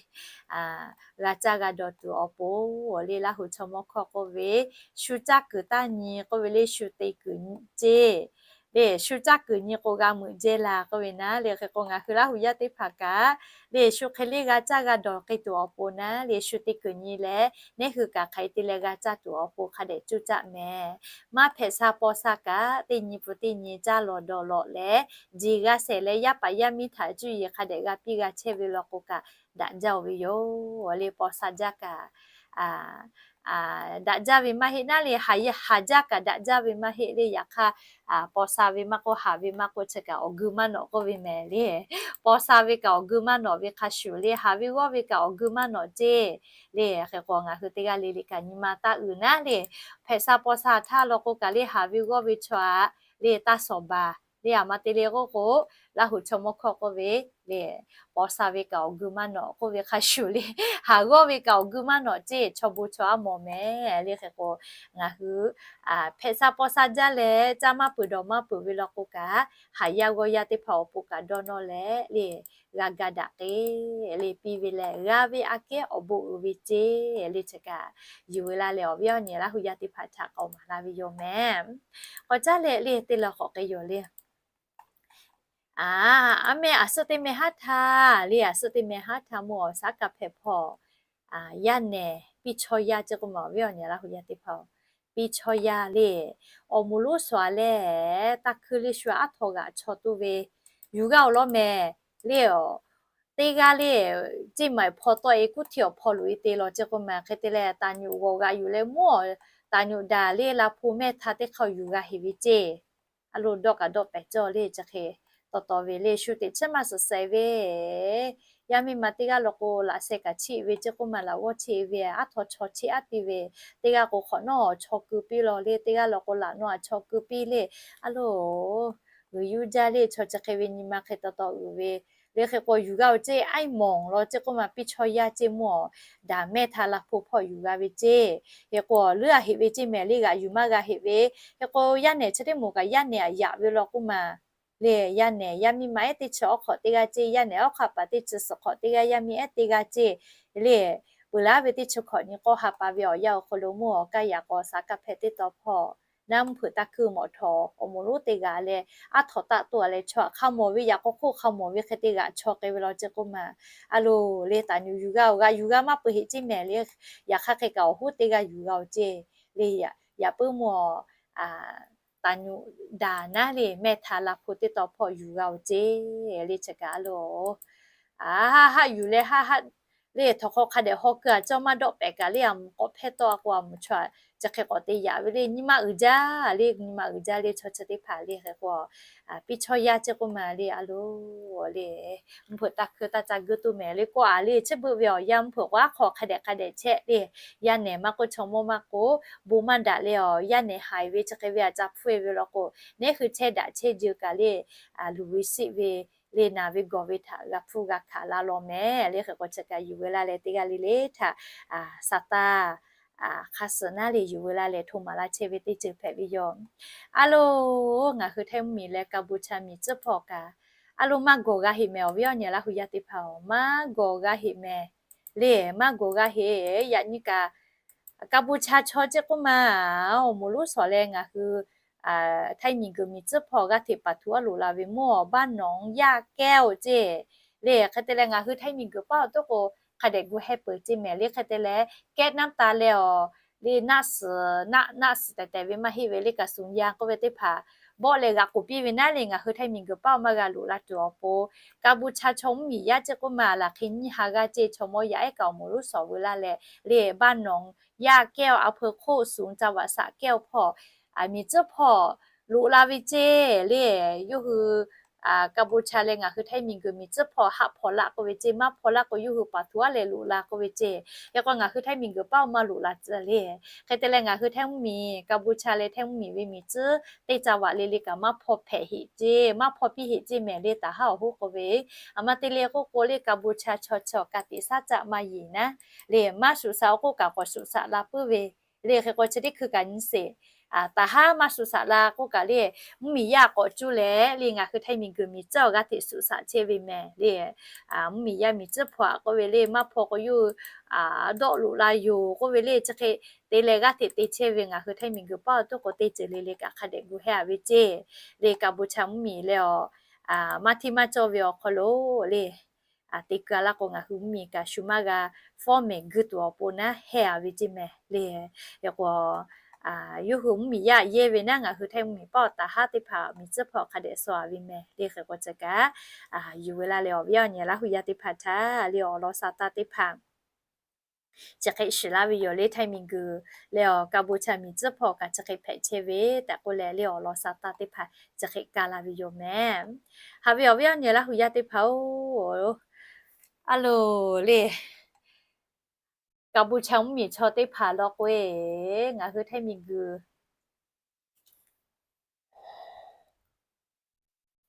g'a caˇ g'a dawˬ tuˬ awˬ pon le, Laˇ huˍ chaw mawˇ hkawˇ k'oˆ ve, shu caˇ kuiˬ taˇ nyi k'oˆ ve le, shu te kuiˬ ceˇ le shu caˇ kuiˬ nyi k'o g'a meuꞈ jehˇ la k'oˆ ve naˉ le. Hk'e k'o ngaˬ hui Laˇ huˍ yaˇ teˇ hpaˍ kaꞈ le shu hk'e le g'a caˇ g'a dawˬ k'ai tuˬ awˬ pon naˉ le shu te kuiˬ nyi leh neˇ hui kaꞈ hk'aˬ hk'e te leh g'a caˇ tuˬ awˬ pon hk'a dehꞈ cuˇ caˆ mehˍ. Maˇ hpehꞈ sha paw sha kaꞈ teˇ nyi pun teˇ nyi caˇ lawˬ dawˬ lawˬ leh, jeˬ g'a shehˍ leh yaˇ paˍ yaˇ miˇ htaꞈ cuˇ yiˍ hk'a dehꞈ g'a piˇ g'a chehˇ ve law k'o kaꞈ daꞈ jaˇ-oˬ ve yoˬ le. Paw sha jaˇ kaꞈ daꞈ jaˇ ve maˇ heˆ naˉ le, haˍ jaˇ kaꞈ daꞈ jaˇ ve maˇ heˆ le. Yaꞈ hk'aˇ, paw sha ve maˇ k'oˆ, haˍ ve maˇ k'oˆ, chi kaꞈ awˬ geu maˇ nawꞈ k'oˆ ve mehˍ le. Paw sha ve kaꞈ awˬ geu maˇ nawꞈ ve hk'a shuˍ le, haˍ ve g'awˇ ve kaꞈ awˬ geu maˇ nawꞈ ceˇ le. Hk'e k'o ngaˬ hui teˇ g'aˇ le le kaꞈ nyi ma taˇ uiˍ naˉ le. Hpehꞈ sha paw sha htaˇ law k'o kaꞈ le haˍ ve g'awˇ ve chaw aꞈ le taˇ shawˍ baˬ le. Aˬ ma te le k'oˆ k'o, Laˇ huˍ chaw mawˇ hkawˇ k'oˆ ve le, paw sha ve kaꞈ awˬ geu maˇ nawꞈ k'oˆ ve hk'a shuˍ le, haˍ g'awˇ ve kaꞈ awˬ geu maˇ nawꞈ ceˇ, chaw bon chaw aˉ mawˬ mehˍ le. Hk'e k'o ngaˬ hui hpehꞈ sha paw sha jaˇ leh caˇ maˇ peuˬ dawˬ maˇ peuˬ ve law k'o kaꞈ, haˍ yaˇ g'awˇ yaˇ teˇ hpaˍ awˬ pon kaꞈ dawˇ nawˇ leh le g'a ga daꞈ k'e le piˇ ve lehˬ, g'a ve aꞈ kehˉ awˬ bon uiˍ ve ceˇ le. Chi kaꞈ yuˬ ve laˇ leh awˬ viˉ awˬ nyi Laˇ huˍ yaˇ teˇ hpaˍ htaꞈ k'awꞈ maˍ laˇ ve yoˬ mehˍ. K'awꞈ caˉ leh le teˇ law k'awꞈ k'ai yoˬ le. Aˬ, aˉ mehˇ aˬ suhˆ teˇ mehˇ haˉ htaˇ le, aˬ suhˆ teˇ mehˇ haˉ htaˇ mvuhˇ awˬ shaˉ kaꞈ hpehꞈ hpawˇ, yaˇ nehˬ piˇ chaw yaˇ ceˇ k'oˆ ma awˬ viˉ awˬ nyi Laˇ huˍ yaˇ teˇ hpaˍ, piˇ chaw yaˇ le, awˬ moˍ lonˉ sawˍ a leh taˇ hkui le shu aˉ htaw g'aꞈ chaw toˇ ve yuˬ g'a-oˬ law mehˍ le. Teˇ g'aˇ le, ceˇ maˬ hpaw tawˆ e kuˉ htiˇ awˬ hpaw loꞈ e te law ceˇ k'oˆ ma hk'e te leh, taˍ nyoꞈ g'awˬ g'aꞈ yuˬ leh mvuhˇ awˬ taˍ nyoꞈ daꞈ le la hpu mehˇ htaˇ teˇ hk'aˇ yuˬ g'a heˍ ve ceˇ. A lo dawˇ kaꞈ dawˇ pehˍ cawˇ le chi hk'e, taw taw ve le shu teꞈ chiˉ maˇ suhˍ shehˍ ve yaˇ miˇ ma teˇ g'aˇ law k'o laꞈ sheh kaꞈ cheˆ ve ceˇ k'oˆ ma laꞈ g'awˇ cheˆ ve, aˉ htaw chaw cheˆ aˉ piˇ ve, teˇ g'aˇ k'o hk'awꞈ nawˉ chaw keu piˇ law le, teˇ g'aˇ law k'o laꞈ nawˉ a chaw keu piˇ le. A lo, g'uiˬ yuˇ jaˇ le chaw chi hk'e ve nyi ma hk'e taw taw uiˍ ve le. Hk'e k'o yuˬ g'a-oˬ ceˇ, aˉ mawˬ law ceˇ k'oˆ ma piˇ chaw yaˇ ceˇ mvuhˇ awˬ daꞈ mehˇ htaˇ la hpu hpawˇ yuˬ g'a ve ceˇ. Hk'e k'o leuˉ a heꞈ ve ceˇ mehˍ le, g'aꞈ yuˬ maˇ g'a heꞈ ve. Hk'e k'o yaˇ nehˬ chi teˇ moˍ kaꞈ yaˇ nehˬ aꞈ yaꞈ ve law k'oˆ ma le, yaˇ nehˬ yaˇ miˇ ma ehˉ teˇ chi awˉ hk'awꞈ teˇ g'aˇ ceˇ, yaˇ nehˬ awˉ hk'aˆ paˍ teˇ chi suhˍ hk'awꞈ teˇ g'aˇ yaˇ miˇ ehˉ teˇ g'aˇ ceˇ le. Peuˬ laˇ ve teˇ chi hkawꞈ nyi k'awˇ ha pa ve awˬ yanˇ awˬ hk'aw lo mvuhˇ awˬ kaˇ yaꞈ k'aw shaˍ kaˇ hpehꞈ teˇ taw hpawˇ, naˉ mvuhˇ hpeuꞈ taˇ hkuiˇ mawꞈ htawˇ awˬ moˍ lonˉ teˇ g'aˇ leh aˉ htaw taˆ toˆ a leh chaw aꞈ hk'a mawˬ ve yaꞈ k'aw hk'oˆ hk'a mawˬ ve hk'e te g'aꞈ chaw k'ai ve law ceˇ k'oˆ ma. A lo le taˍ nyoꞈ yuˬ g'a-oˬ, g'aꞈ yuˬ g'a maˇ peuˬ heꞈ ceˇ mehˍ le. Yaꞈ hk'aˇ hk'e kaꞈ awˬ hoˉ teˇ g'aˇ yuˬ g'a-oˬ ceˇ le. Yaꞈ puiˉ mvuhˇ taˍ nyoꞈ daꞈ naˉ le mehˇ htaˇ la hpu teˇ taw hpawˇ yuˬ g'a-oˬ ceˇ le. Chi kaꞈ a lo haˆ haˆ yuˬ leh haˆ haˆ le htawnˍ hk'aw hk'a dehꞈ haw keu a cawˇ maˇ dawˆ pehˍ kaꞈ le, a mvuhˬ k'awꞈ hpehˇ tawˆ a k'o a mvuhˬ chaw chi hk'e k'awꞈ te yaꞈ ve le. Nyi ma uiˍ jaˇ le, nyi ma uiˍ jaˇ le chaw chi teˇ hpaˍ le. Hk'e k'o piˇ chaw yaˇ ceˇ k'oˆ ma le a lo le, mvuhˇ hpeuꞈ taˇ hkui taˇ ca geuˆ tuˬ mehˍ le k'oˆ a le. Chi beuꞈ ve awˬ yanˇ mvuhˇ hpeuꞈ k'o aˉ hk'aw hk'a dehꞈ hk'a dehꞈ chehˇ le. Yaˇ nehˬ maˇ k'oˆ chaw mawˇ maˇ k'oˆ bon maˇ daꞈ leh awˬ yaˇ nehˬ haiˬ ve chi hk'e ve a ca hpfuhˇ e ve law k'o, neˇ hui chehˇ daꞈ chehˇ jeuˬ kaꞈ le, luˬ ve siˆ ve le naˬ ve gawˬ ve htaꞈ g'a hpfuhˇ g'a hkanˍ la law mehˍ le. Hk'e k'o chi kaꞈ yuˬ veu laˇ leh teˇ g'aˇ le le htaꞈ sa taˇ hk'a suhˍ naˉ le yuˬ veu laˇ leh hto maˍ laˇ chehˇ ve teˇ ceuˬ hpehꞈ ve yoˬ. A lo, ngaˬ hui Htaiˇ mvuhˇmiˬ leh Kaˇbuˇchaˇ miˬ tcuhˉ hpawˇ kaꞈ a lo maˇ gawˬ g'a heꞈ mehˍ awˬ viˉ awˬ nyi Laˇ huˍ yaˇ teˇ hpaˍ-oˬ, maˇ gawˬ g'a heꞈ mehˍ le. Maˇ gawˬ g'a heꞈ. Yaꞈ nyi kaꞈ Kaˇbuˇchaˇ chaw ceˇ k'oˆ ma, awˬ moˍ lonˉ sawˍ leh ngaˬ hui Htaiˇ miˬ guiˬ miˬ tcuhˉ hpawˇ g'aˇ hteꞈ paˍ htuꞈ aˉ loꞈ la ve mvuhˇ awˬ baˆ nawˬ yaˇ kehˉ-oˬ ceˇ le. Hk'e te leh ngaˬ hui Htaiˇ miˬ guiˬ paˉ awˬ toˉ k'o hk'a dehꞈ gu heh peuˬ ceˇ mehˍ le. Hk'e te leh kehˉ naˉ taˇ leh awˬ le naˆ suhˍ naˆ naˆ suhˍ tehꞈ tehꞈ ve maˇ heˆ ve le, kaꞈ suhˍ yaˇ k'oˆ ve teˇ hpaˍ bawˆ leh g'aꞈ k'oˍ piˇ ve naˉ le ngaˬ hui Htaiˇ miˬ guiˬ paˉ awˬ maˇ g'a loꞈ la tuˬ awˬ pon, Kaˇbuˇchaˇ chaw mvuhˇmiˬ yaˇ ceˇ k'oˆ ma laˬ hk'e nyiˇ ha g'aˇ ceˇ chaw mawˇ yaˇ ehˉ kaꞈ awˬ moˍ lonˉ sawˍ veu laˇ leh le, baˆ nawˬ yaˇ kehˉ-oˬ, a hpeu hk'oˆ suhˍ ca vaꞈ shaꞈ kehˉ-oˬ hpawˇ miˬ tcuhˉ hpawˇ loꞈ la ve ceˇ le. Yawˇ hui Kaˇbuˇchaˇ leh ngaˬ hui Htaiˇ miˬ guiˬ miˬ tcuhˉ hpawˇ haˆ hpawnˬ laˆ k'oˆ ve ceˇ, maˇ hpawnˬ laˆ k'o yawˇ hui paˍ htuꞈ aˉ leh loꞈ la k'oˆ ve ceˇ. Hk'e k'o ngaˬ hui Htaiˇ miˬ guiˬ paˉ awˬ maˇ loꞈ la tcuh le. Hk'e te leh ngaˬ hui Htaiˇ mvuhˇmiˬ Kaˇbuˇchaˇ leh Htaiˇ mvuhˇmiˬ ve miˬ tcuhˉ teˇ ca vaꞈ le le kaꞈ maˇ hpaw hpehꞈ heꞈ ceˇ, maˇ hpaw piˇ heꞈ ceˇ mehˍ le taˍ haˉ awˬ hoˉ k'oˆ ve. Aˬ ma te le k'oˆ k'o le Kaˇbuˇchaˇ chaw chi awˬ ka tiꞈ shaˉ caˆ maˇ yeˬ naˉ le, maˇ shuˍ shaꞈ awˬ k'oˆ kaꞈ k'awꞈ shuˍ shaꞈ la puiˉ ve Le hk'e k'o chi teˇ hkui kaꞈ nyi sheˍ, taˍ haˉ maˇ shuˍ shaꞈ la k'oˆ kaꞈ le, mvuhˇmiˬ yaˇ k'awꞈ cuˇ leh le ngaˬ hui Htaiˇ miˬguiˬ miˬ tcuhˉ awˬ g'aˇ hteꞈ shuˍ shaꞈ chehˇ ve mehˍ le. Mvuhˇmiˬ yaˇ miˬ tcuhˉ hpaw k'oˆ ve le maˇ hpaw k'o yawˇ hui dawˆ loꞈ la yoˬ k'oˆ ve le chi hk'e te leh g'aˇ hteꞈ te chehˇ ve ngaˬ hui Htaiˇ miˬguiˬ paˇ awˬ tuˉ k'o teˇ ceuˬ le le kaꞈ hk'a dehꞈ gu hehˉ a ve ceˇ. Le Kaˍboˍhtaˇ mvuhˇmiˬ leh awˬ maˇ hteˇ maˇ cawˇ ve awˬ hk'aw lo le te keu laˇ k'o ngaˬ hui mvuhˇmiˬ kaꞈ shu maˇ g'a fawˉ mehˍ guˇ tuˬ awˬ pon naˉ hehˉ a ve ceˇ mehˍ le. Hk'e k'o yawˇ hui mvuhˇmiˬ yaˇ yehˇ ve naˉ ngaˬ hui Htaiˇ mvuhˇmiˬ paˇ awˬ taˍ haˉ teˇ hpaˍ miˬ tcuhˉ hpaw hk'a dehꞈ shaw a ve mehˍ le. Hk'e k'o chi kaꞈ yuˬ ve laˇ leh awˬ viˉ awˬ nyi Laˇ huˍ yaˇ teˇ hpaˍ htaꞈ le awˬ lawn sha taˇ teˇ hpaˍ chi hk'e shiˍ laˇ ve yoˬ le. Htaiˇ miˬguiˬ leh awˬ Kaˍboˍhtaˇ miˬ tcuhˉ hpaw kaꞈ chi hk'e hpehꞈ chehˇ ve tehꞈ k'oˆ leh le awˬ lawn sha taˇ teˇ hpaˍ chi hk'e kaˇ la ve yoˬ mehˍ. Haꞈ ve awˬ viˉ awˬ nyi Laˇ huˍ yaˇ teˇ hpaˍ-oˬ, a loˬ le Kaˍboˍhtaˇ mvuhˇmiˬ chaw teˇ hpaˍ law k'o-e, ngaˬ hui Htaiˇ miˬguiˬ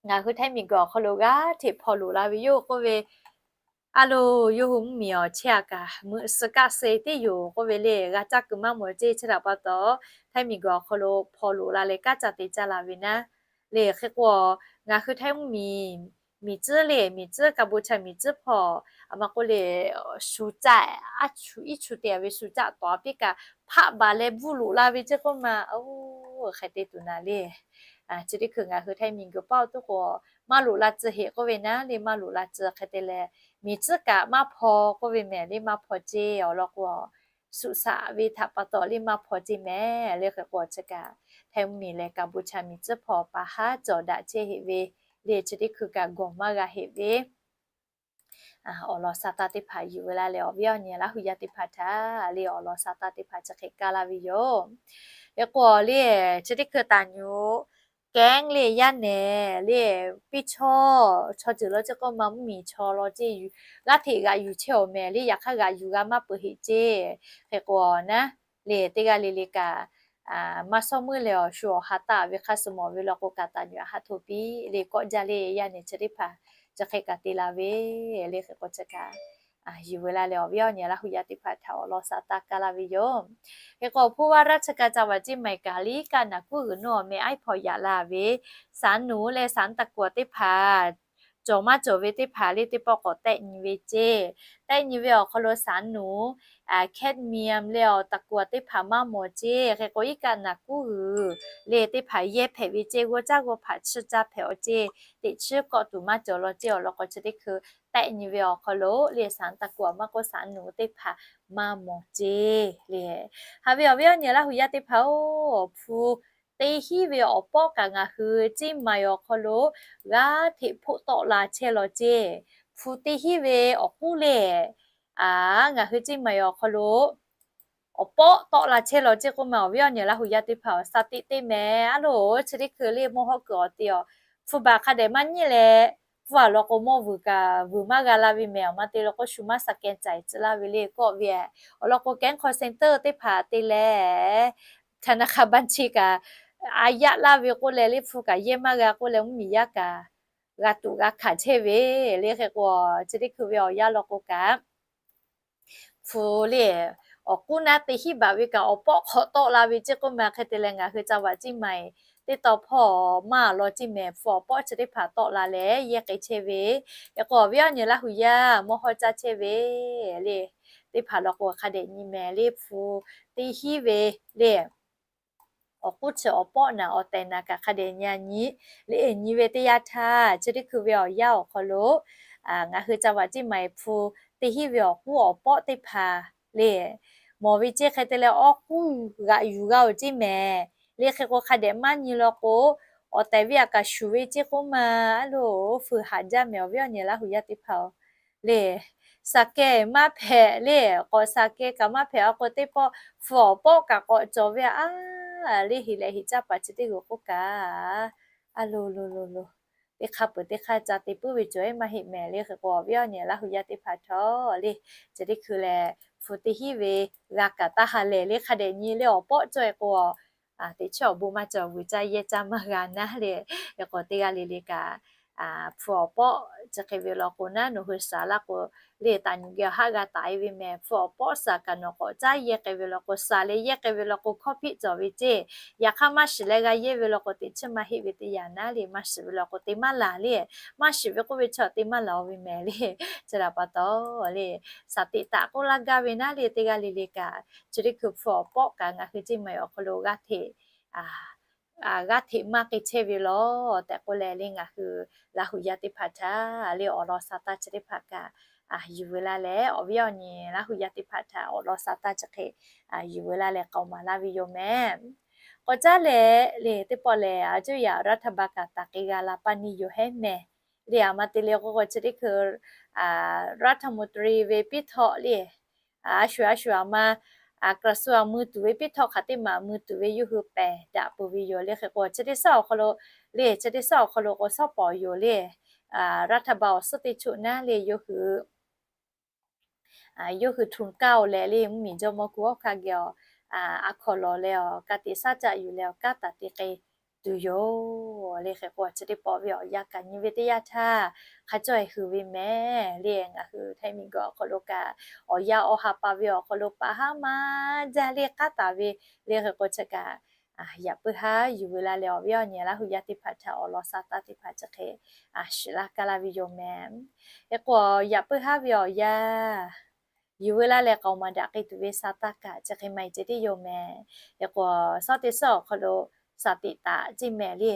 ngaˬ hui Htaiˇ miˬguiˬ awˬ hk'aw lo g'aˇ hteꞈ hpaw loꞈ la ve yoˬ k'oˆ ve, a loˬ yawˇ hui mvuhˇmiˬ awˬ chehˇ a kaꞈ meuꞈ suh kaˆ suh teˇ yoˬ k'oˆ ve le g'a caˇ kuiˬ maˇ mawˬ ceˇ. Chi htaꞈ pa taw Htaiˇ miˬguiˬ awˬ hk'aw lo hpaw loꞈ la leh kanˉ ca te caˇ la ve naˉ le. Hk'e k'o ngaˬ hui Htaiˇ mvuhˇmiˬ miˬ tcuhˉ le miˬ tcuhˉ Kaˍboˍhtaˇ miˬ tcuhˉ hpaw a ma k'oˆ le shu caˆ a iˉ chu te a ve shu caˆ tawˍ piˇ kaꞈ hpaˆ baˬ leh bvuhˇ loꞈ la ve ceˇ k'oˆ ma, oˇ hk'e te tuˬ naˍ le. Chi teˇ hkui ngaˬ hui Htaiˇ miˬguiˬ paˇ awˬ tuˉ k'o maˇ loꞈ la tcuh heꞈ k'oˆ ve naˉ le maˇ loꞈ la tcuh hk'e te leh miˬ tcuhˉ kaꞈ maˇ hpaw k'oˆ ve mehˍ le maˇ hpaw ceˇ. Awˬ lawn k'o shuˍ shaꞈ ve htaꞈ pa taw le maˇ hpaw ceˇ mehˍ le. Hk'e k'o chi kaꞈ Htaiˇ mvuhˇmiˬ leh Kaˍboˍhtaˇ miˬ tcuhˉ hpaw pa haˉ cawˬ daꞈ chehˇ heꞈ ve le chi teˇ hkui kaꞈ gawˬ maˇ g'a heꞈ ve awˬ lawn sha taˇ teˇ hpaˍ yuˬ ve laˇ leh awˬ viˉ awˬ nyi Laˇ huˍ yaˇ teˇ hpaˍ htaꞈ le awˬ lawn sha taˇ teˇ hpaˍ chi hk'e kaˇ laˇ ve yoˬ. Hk'e k'o le chi teˇ hkui taˍ nyi kehˉ le yaˇ nehˬ le piˇ chaw, chaw ceuˬ law ceˇ k'oˆ ma mvuhˇmiˬ chaw law ceˇ, g'aˇ hteꞈ g'aꞈ yuˬ chehˇ awˬ mehˍ le. Yaꞈ hk'aˇ g'aꞈ yuˬ g'a maˇ peuˬ heꞈ ceˇ. Hk'e k'o naˉ le teˇ g'aˇ le le kaꞈ maˇ shawˉ meuˇ leh awˬ shu awˬ ha taˆ ve hk'a shuˍ mawˬ ve law k'o kaꞈ taˍ nyi a haˉ hto piˇ le kawˆ jaˇ le yaˇ nehˬ chi teˇ hpaˍ chi hk'e kaꞈ te la ve le. Hk'e k'o chi kaꞈ yuˬ ve laˇ leh awˬ viˉ awˬ nyi Laˇ huˍ yaˇ teˇ hpaˍ htaꞈ awˬ lawn sha taˇ kaˇ laˇ ve yoˬ. Hk'e k'o ผู้ว่าราชการจังหวัดเชียงใหม่ kaꞈ liˇ kaˆ naˍ kuˉ g'uiˬ nuˇ awˬ meh aiˉ hpaw yaꞈ la ve ศาลหนู leh ศาลตะกัว teˇ hpaˍ cawˬ maˇ cawˬ ve teˇ hpaˍ le teˇ pawˆ k'awꞈ tehˆ nyi ve ceˇ. Tehˆ nyi ve awˬ hk'aw lo ศาลหนู แคดเมียม leh awˬ ตะกัว teˇ hpaˍ maˇ mawˬ ceˇ. Hk'e k'o iˉ kaˆ naˍ kuˉ g'uiˬ le teˇ hpaˍ yehˇ hpehꞈ ve ceˇ. G'awˇ caˇ g'awˇ hpaꞈ chiˇ caˇ hpehꞈ awˬ ceˇ. Teꞈ chiˉ kawˆ tuˬ maˇ cawˬ law ceˇ. Awˬ lawn k'o chi teˇ hkui tehˆ nyi ve awˬ hk'aw lo le ศาลตะกัว maˇ k'oˆ ศาลหนู teˇ hpaˍ maˇ mawˬ ceˇ le. Haꞈ ve awˬ viˉ awˬ nyi Laˇ huˍ yaˇ teˇ hpaˍ-oˬ, hpu teˇ hinˉ ve awˬ pawˆ kaꞈ ngaˬ hui Ceˇ maiˍ awˬ hk'aw lo g'aˇ hteꞈ hpoˆ tawˆ la chehˇ law ceˇ. Hpu teˇ hinˉ ve awˬ k'uˉ le ngaˬ hui Ceˇ maiˍ awˬ hk'aw lo awˬ pawˆ tawˆ la chehˇ law ceˇ k'oˆ ma awˬ viˉ awˬ nyi Laˇ huˍ yaˇ teˇ hpaˍ-oˬ, sha teꞈ teˇ mehˍ a loˬ. Chi teˇ hkui le mawˇ hawˉ kuiˬ awˬ te awˬ hpu baˬ hk'a dehꞈ maˇ nyiˉ leh, hpu a lawn k'o mawˇ vuiˬ kaꞈ vuiˬ maˇ g'a la ve mehˍ. Awˬ ma te law k'o shu maˇ sha keh caiˍ tcuh laˇ ve le kawˆ ve. Awˬ lawn k'o kehˉ call center teˇ hpaˍ te leh ธนาคารบัญชี kaꞈ a yaˆ laˇ ve k'oˆ leh le hpu kaꞈ yehˇ maˇ g'a k'oˆ leh mvuhˇmiˬ yaˇ kaꞈ g'a tuꞈ g'a hkanˍ chehˇ ve le. Hk'e k'o chi teˇ hkui ve awˬ yanˇ lawn k'o kaꞈ hpu le awˬ k'uˉ naˉ teˇ hinˉ baˬ ve kaꞈ awˬ pawˆ hk'awꞈ tawˆ la ve ceˇ k'oˆ ma. Hk'e te leh ngaˬ hui จังหวัดเชียงใหม่ teˇ taw hpawˇ maˇ law ceˇ mehˍ. Hpu awˬ pawˆ chi teˇ hpaˍ tawˆ la leh yehˇ k'ai chehˇ ve. Hk'e k'o awˬ viˉ awˬ nyi Laˇ huˍ yaˇ mawˇ hawˉ caˇ chehˇ ve le teˇ hpaˍ law k'o hk'a dehꞈ nyi mehˍ le hpu teˇ hinˉ ve le awˬ k'uˉ chi awˬ pawˆ naˍ awˬ tehˬ naˍ kaꞈ hk'a dehꞈ nyi a nyi le nyi ve teˇ yanˇ htaˇ chi teˇ hkui ve awˬ yanˇ awˬ hk'aw lo ngaˬ hui จังหวัดเชียงใหม่ hpu teˇ hinˉ ve awˬ k'uˉ awˬ pawˆ teˇ hpaˍ le mawˬ ve ceˇ. Hk'e te leh awˬ k'uˉ g'aꞈ yuˬ g'a-oˬ ceˇ mehˍ le. Hk'e k'o hk'a dehꞈ maˇ nyi law k'o awˬ tehˬ ve aꞈ kaꞈ shuˍ ve ceˇ k'oˆ ma. A loˬ, fuiˍ haꞈ jaˇ mehˍ awˬ viˉ awˬ nyi Laˇ huˍ yaˇ teˇ hpaˍ-oˬ le. Sha keh maˇ hpehꞈ le, k'awꞈ sha keh kaꞈ maˇ hpehꞈ a k'o teˇ pawˆ hpu awˬ pawˆ kaꞈ k'awꞈ cawˬ ve a le. Heˍ leh heˍ caˇ paˍ chi teˇ g'uiˬ k'oˆ kaꞈ a loˬ loˬ loˬ loˬ, teˇ hk'aˇ peuˬ teˇ hk'aˇ ca te puiˉ ve cawˬ-e maˇ heˆ mehˍ le. Hk'e k'o awˬ viˉ awˬ nyi Laˇ huˍ yaˇ teˇ hpaˍ htawˇ le chi teˇ hkui lehˬ hpu teˇ hinˉ ve g'a kaꞈ taˇ ha lehˬ le hk'a dehꞈ nyi le awˬ pawˆ cawˬ-e k'o teꞈ chiˉ awˬ bon maˇ cawˬ, vuiˬ caˇ yehˇ caˇ maˇ g'a naˉ le. Hk'e k'o teˇ g'aˇ le le kaꞈ hpu awˬ pawˆ Chi hk'e ve law k'o naˉ, nawˬ hui shaˍ laˇ k'o, le taˍ nyi geh awˬ haˆ g'a taˍ e ve mehˍ. Hpu awˬ pawˆ shaˍ kaꞈ nawˬ k'awꞈ caˉ yehˇ k'ai ve law k'o, shaˍ leh yehˇ k'ai ve law k'o, hkawˇ hpiˆ cawˬ ve ceˇ. Yaꞈ hk'aˇ maˇ shiˍ leh g'a yehˇ ve law k'o, teꞈ chiˉ maˇ heˆ ve teˇ yanˇ naˉ le, maˇ shiˍ ve law k'o, te maˇ laˬ le. Maˇ shiˍ ve k'oˆ ve chaw te maˇ laˬ ve mehˍ le. Chi htaꞈ pa taw le, shaˍ tiꞈ taꞈ k'oˆ laˇ gaˇ ve naˉ le, teˇ g'aˇ le le kaꞈ, chi teˇ hkui hpu awˬ pawˆ kaꞈ ngaˬ hui ceˇ ma awˬ hk'aw lo g'aˇ hteꞈ g'aˇ hteꞈ maˇ k'e chehˇ ve law tehꞈ k'oˆ leh le, ngaˬ hui Laˇ huˍ yaˇ teˇ hpaˍ htaꞈ le awˬ lawn sha taˇ chi teˇ hpaˍ kaꞈ yuˬ veu laˇ leh, awˬ viˉ awˬ nyi Laˇ huˍ yaˇ teˇ hpaˍ htaꞈ awˬ lawn sha taˇ chi hk'e yuˬ veu laˇ leh k'aoˍ maˍ laˇ ve yoˬ mehˍ. K'awꞈ caˉ leh le teˇ pawˆ lehˬ, a cuˇ yaꞈ รัฐบาล kaꞈ taˍ k'e g'a la paˇ neˇ yoˬ hehˉ mehˍ. Le aˬ ma te le k'o k'o chi teˇ hkui รัฐมนตรี ve piˇ htawˆ le, a shu a shu aˬ ma กระทรวง mui tuˬ ve piˇ htawˆ hk'aˬ teˇ maˬ mui tuˬ ve yawˇ hui pehˬ daꞈ peuˬ ve yoˬ le. Hk'e k'o chi teˇ suhˉ awˬ hk'aw lo le, chi teˇ suhˉ awˬ hk'aw lo k'o shawˉ pawˍ yoˬ le. รัฐบาล awˬ suhˉ teˇ choˆ naˉ le yawˇ hui yawˇ hui ทุนเกล้า leh le mvuhˇmiˬ jawˇmawˇ kuˬ awˬ hk'aˇ geh awˬ a hkawꞈ lawˬ leh awˬ ka tiꞈ shaˉ caˆ yuˬ leh awˬ kanˉ taˍ te k'ai tuˬ yoˬ le. Hk'e k'o chi teˇ pawˆ ve awˬ yanˇ kaꞈ nyi ve teˇ yanˇ htaˇ hk'a cawˇ e hui ve mehˍ le. Ngaˬ hui htaiˇ miˬguiˬ awˬ hk'aw lo kaꞈ awˬ yanˇ awˬ ha pa ve awˬ hk'aw lo paˍ haˉ maˇ jaˇ le k'aˉ taˍ ve le. Hk'e k'o chi kaꞈ yaꞈ puiˉ haˉ yuˬ veu laˇ leh awˬ viˉ awˬ nyi Laˇ huˍ yaˇ teˇ hpaˍ htaꞈ awˬ lawn sha taˇ teˇ hpaˍ chi hk'e shiˍ laˇ kaˇ laˇ ve yoˬ mehˍ. Hk'e k'o yaꞈ puiˉ haˉ ve awˬ yanˇ yuˬ veu laˇ leh k'aoˍ maˍ daꞈ k'ai tuˬ ve sha taˇ kaꞈ chi hk'e maˇ heˆ ceh tiˉ yoˬ mehˍ. Hk'e k'o shawˉ teˇ suhˉ awˬ hk'aw lo shaˍ tiꞈ taꞈ ceˇ mehˍ le.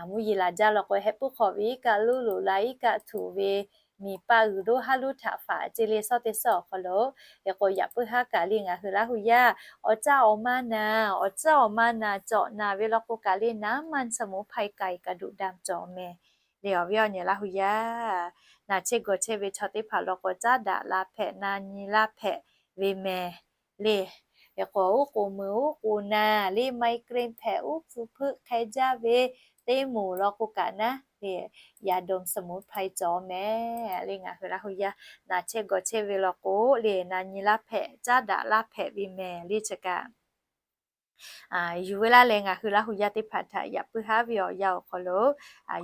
Mvuhˇ yeˬ laˬ jaˇ law k'o, heh puiˉ hk'aw ve iˉ kaˆ luˉ loꞈ la iˉ kaˆ htuꞈ ve miˬ paˆ g'uiˬ doˇ haˉ luˉ htaꞈ faꞈ ceˇ le shawˉ teˇ suhˉ awˬ hk'aw lo. Hk'e k'o yaꞈ puiˉ haˉ kaꞈ le ngaˬ hui Laˇ huˍ yaˇ awˬ caˇ awˬ ma naˍ, awˬ caˇ awˬ ma naˍ cawˬ naˍ ve law k'o kaꞈ le naˉ maˇ สมุนไพร ไก่ กระดูกดำ cawˬ mehˍ le. Awˬ viˉ awˬ nyi Laˇ huˍ yaˇ naˍ chehˇ gawˬ chehˇ ve chaw teˇ hpaˍ law k'o caˉ daꞈ la hpehꞈ na nyi laˇ hpehꞈ ve mehˍ le. Hk'e k'o uˉ k'oˍ mui uˉ k'oˍ naˍ le ไมเกรน hpehꞈ uˉ hpu hpeuˆ hk'e jaˇ ve teˇ moˍ law k'o kaꞈ naˉ le ยาดมสมุนไพร cawˬ mehˍ le. Ngaˬ hui Laˇ huˍ yaˇ naˍ chehˇ gawˬ chehˇ ve law k'o le na nyi laˇ hpehꞈ caˉ daꞈ laˇ hpehꞈ ve mehˍ le. Chi kaꞈ yuˬ veu laˇ leh ngaˬ hui Laˇ huˍ yaˇ teˇ hpaˍ htaꞈ yaꞈ puiˉ haˉ ve awˬ yanˇ awˬ hk'aw lo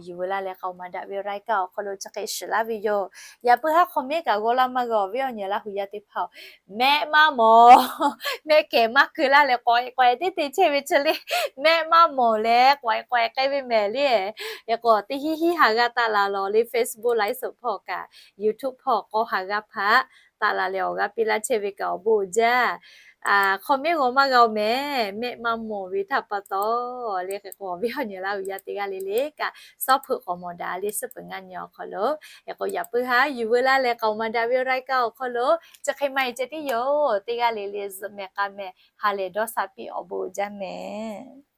yuˬ veu laˇ leh k'aoˍ maˍ daꞈ ve รายการ awˬ hk'aw lo chi hk'e shiˍ laˇ ve yoˬ. Yaꞈ puiˉ haˉ คอมเมนต์ kaꞈ g'aw laˇ maˇ g'a awˬ viˉ awˬ nyi Laˇ huˍ yaˇ teˇ hpaˍ-oˬ, mehˆ maˇ mawˬ, mehˆ kehˬ maˇ keu laˇ leh k'awꞈ k'awꞈ teˇ te chehˇ ve chi le, mehˆ maˇ mawˬ leh k'awꞈ k'awꞈ k'ai ve mehˍ le. Hk'e k'o teˇ hinˉ hinˉ ha g'aˇ taˆ la lawˬ le Facebook ไลฟ์สด hpawˇ kaꞈ YouTube hpawˇ k'awˇ ha g'aˇ hpaꞈ taˆ la leh awˬ g'aˇ piˇ laˇ chehˇ ve kaꞈ awˬ bon uiˍ jaˇ. คอมเมนต์ g'aw maˇ g'a-oˬ mehˍ, mehˆ maˇ mawˬ ve htaˇ pa taw le. Hk'e k'o awˬ viˉ awˬ nyi Laˇ huˍ yaˇ teˇ g'aˇ le le kaꞈ shawˉ hpeuꞈ k'awꞈ mawˬ daꞈ le suhˉ peuˬ ngaˇ nyi awˬ hk'aw lo. Hk'e k'o yaꞈ puiˉ haˉ yuˬ veu laˇ leh k'aoˍ maˍ daꞈ ve รายการ awˬ hk'aw lo chi hk'e maˇ heˆ ceh tiˉ yoˬ. Teˇ g'aˇ le le zuhꞈ mehˍ k'a mehˍ ha lehˬ dawˇ sha piˇ awˬ bon uiˍ jaˇ mehˍ.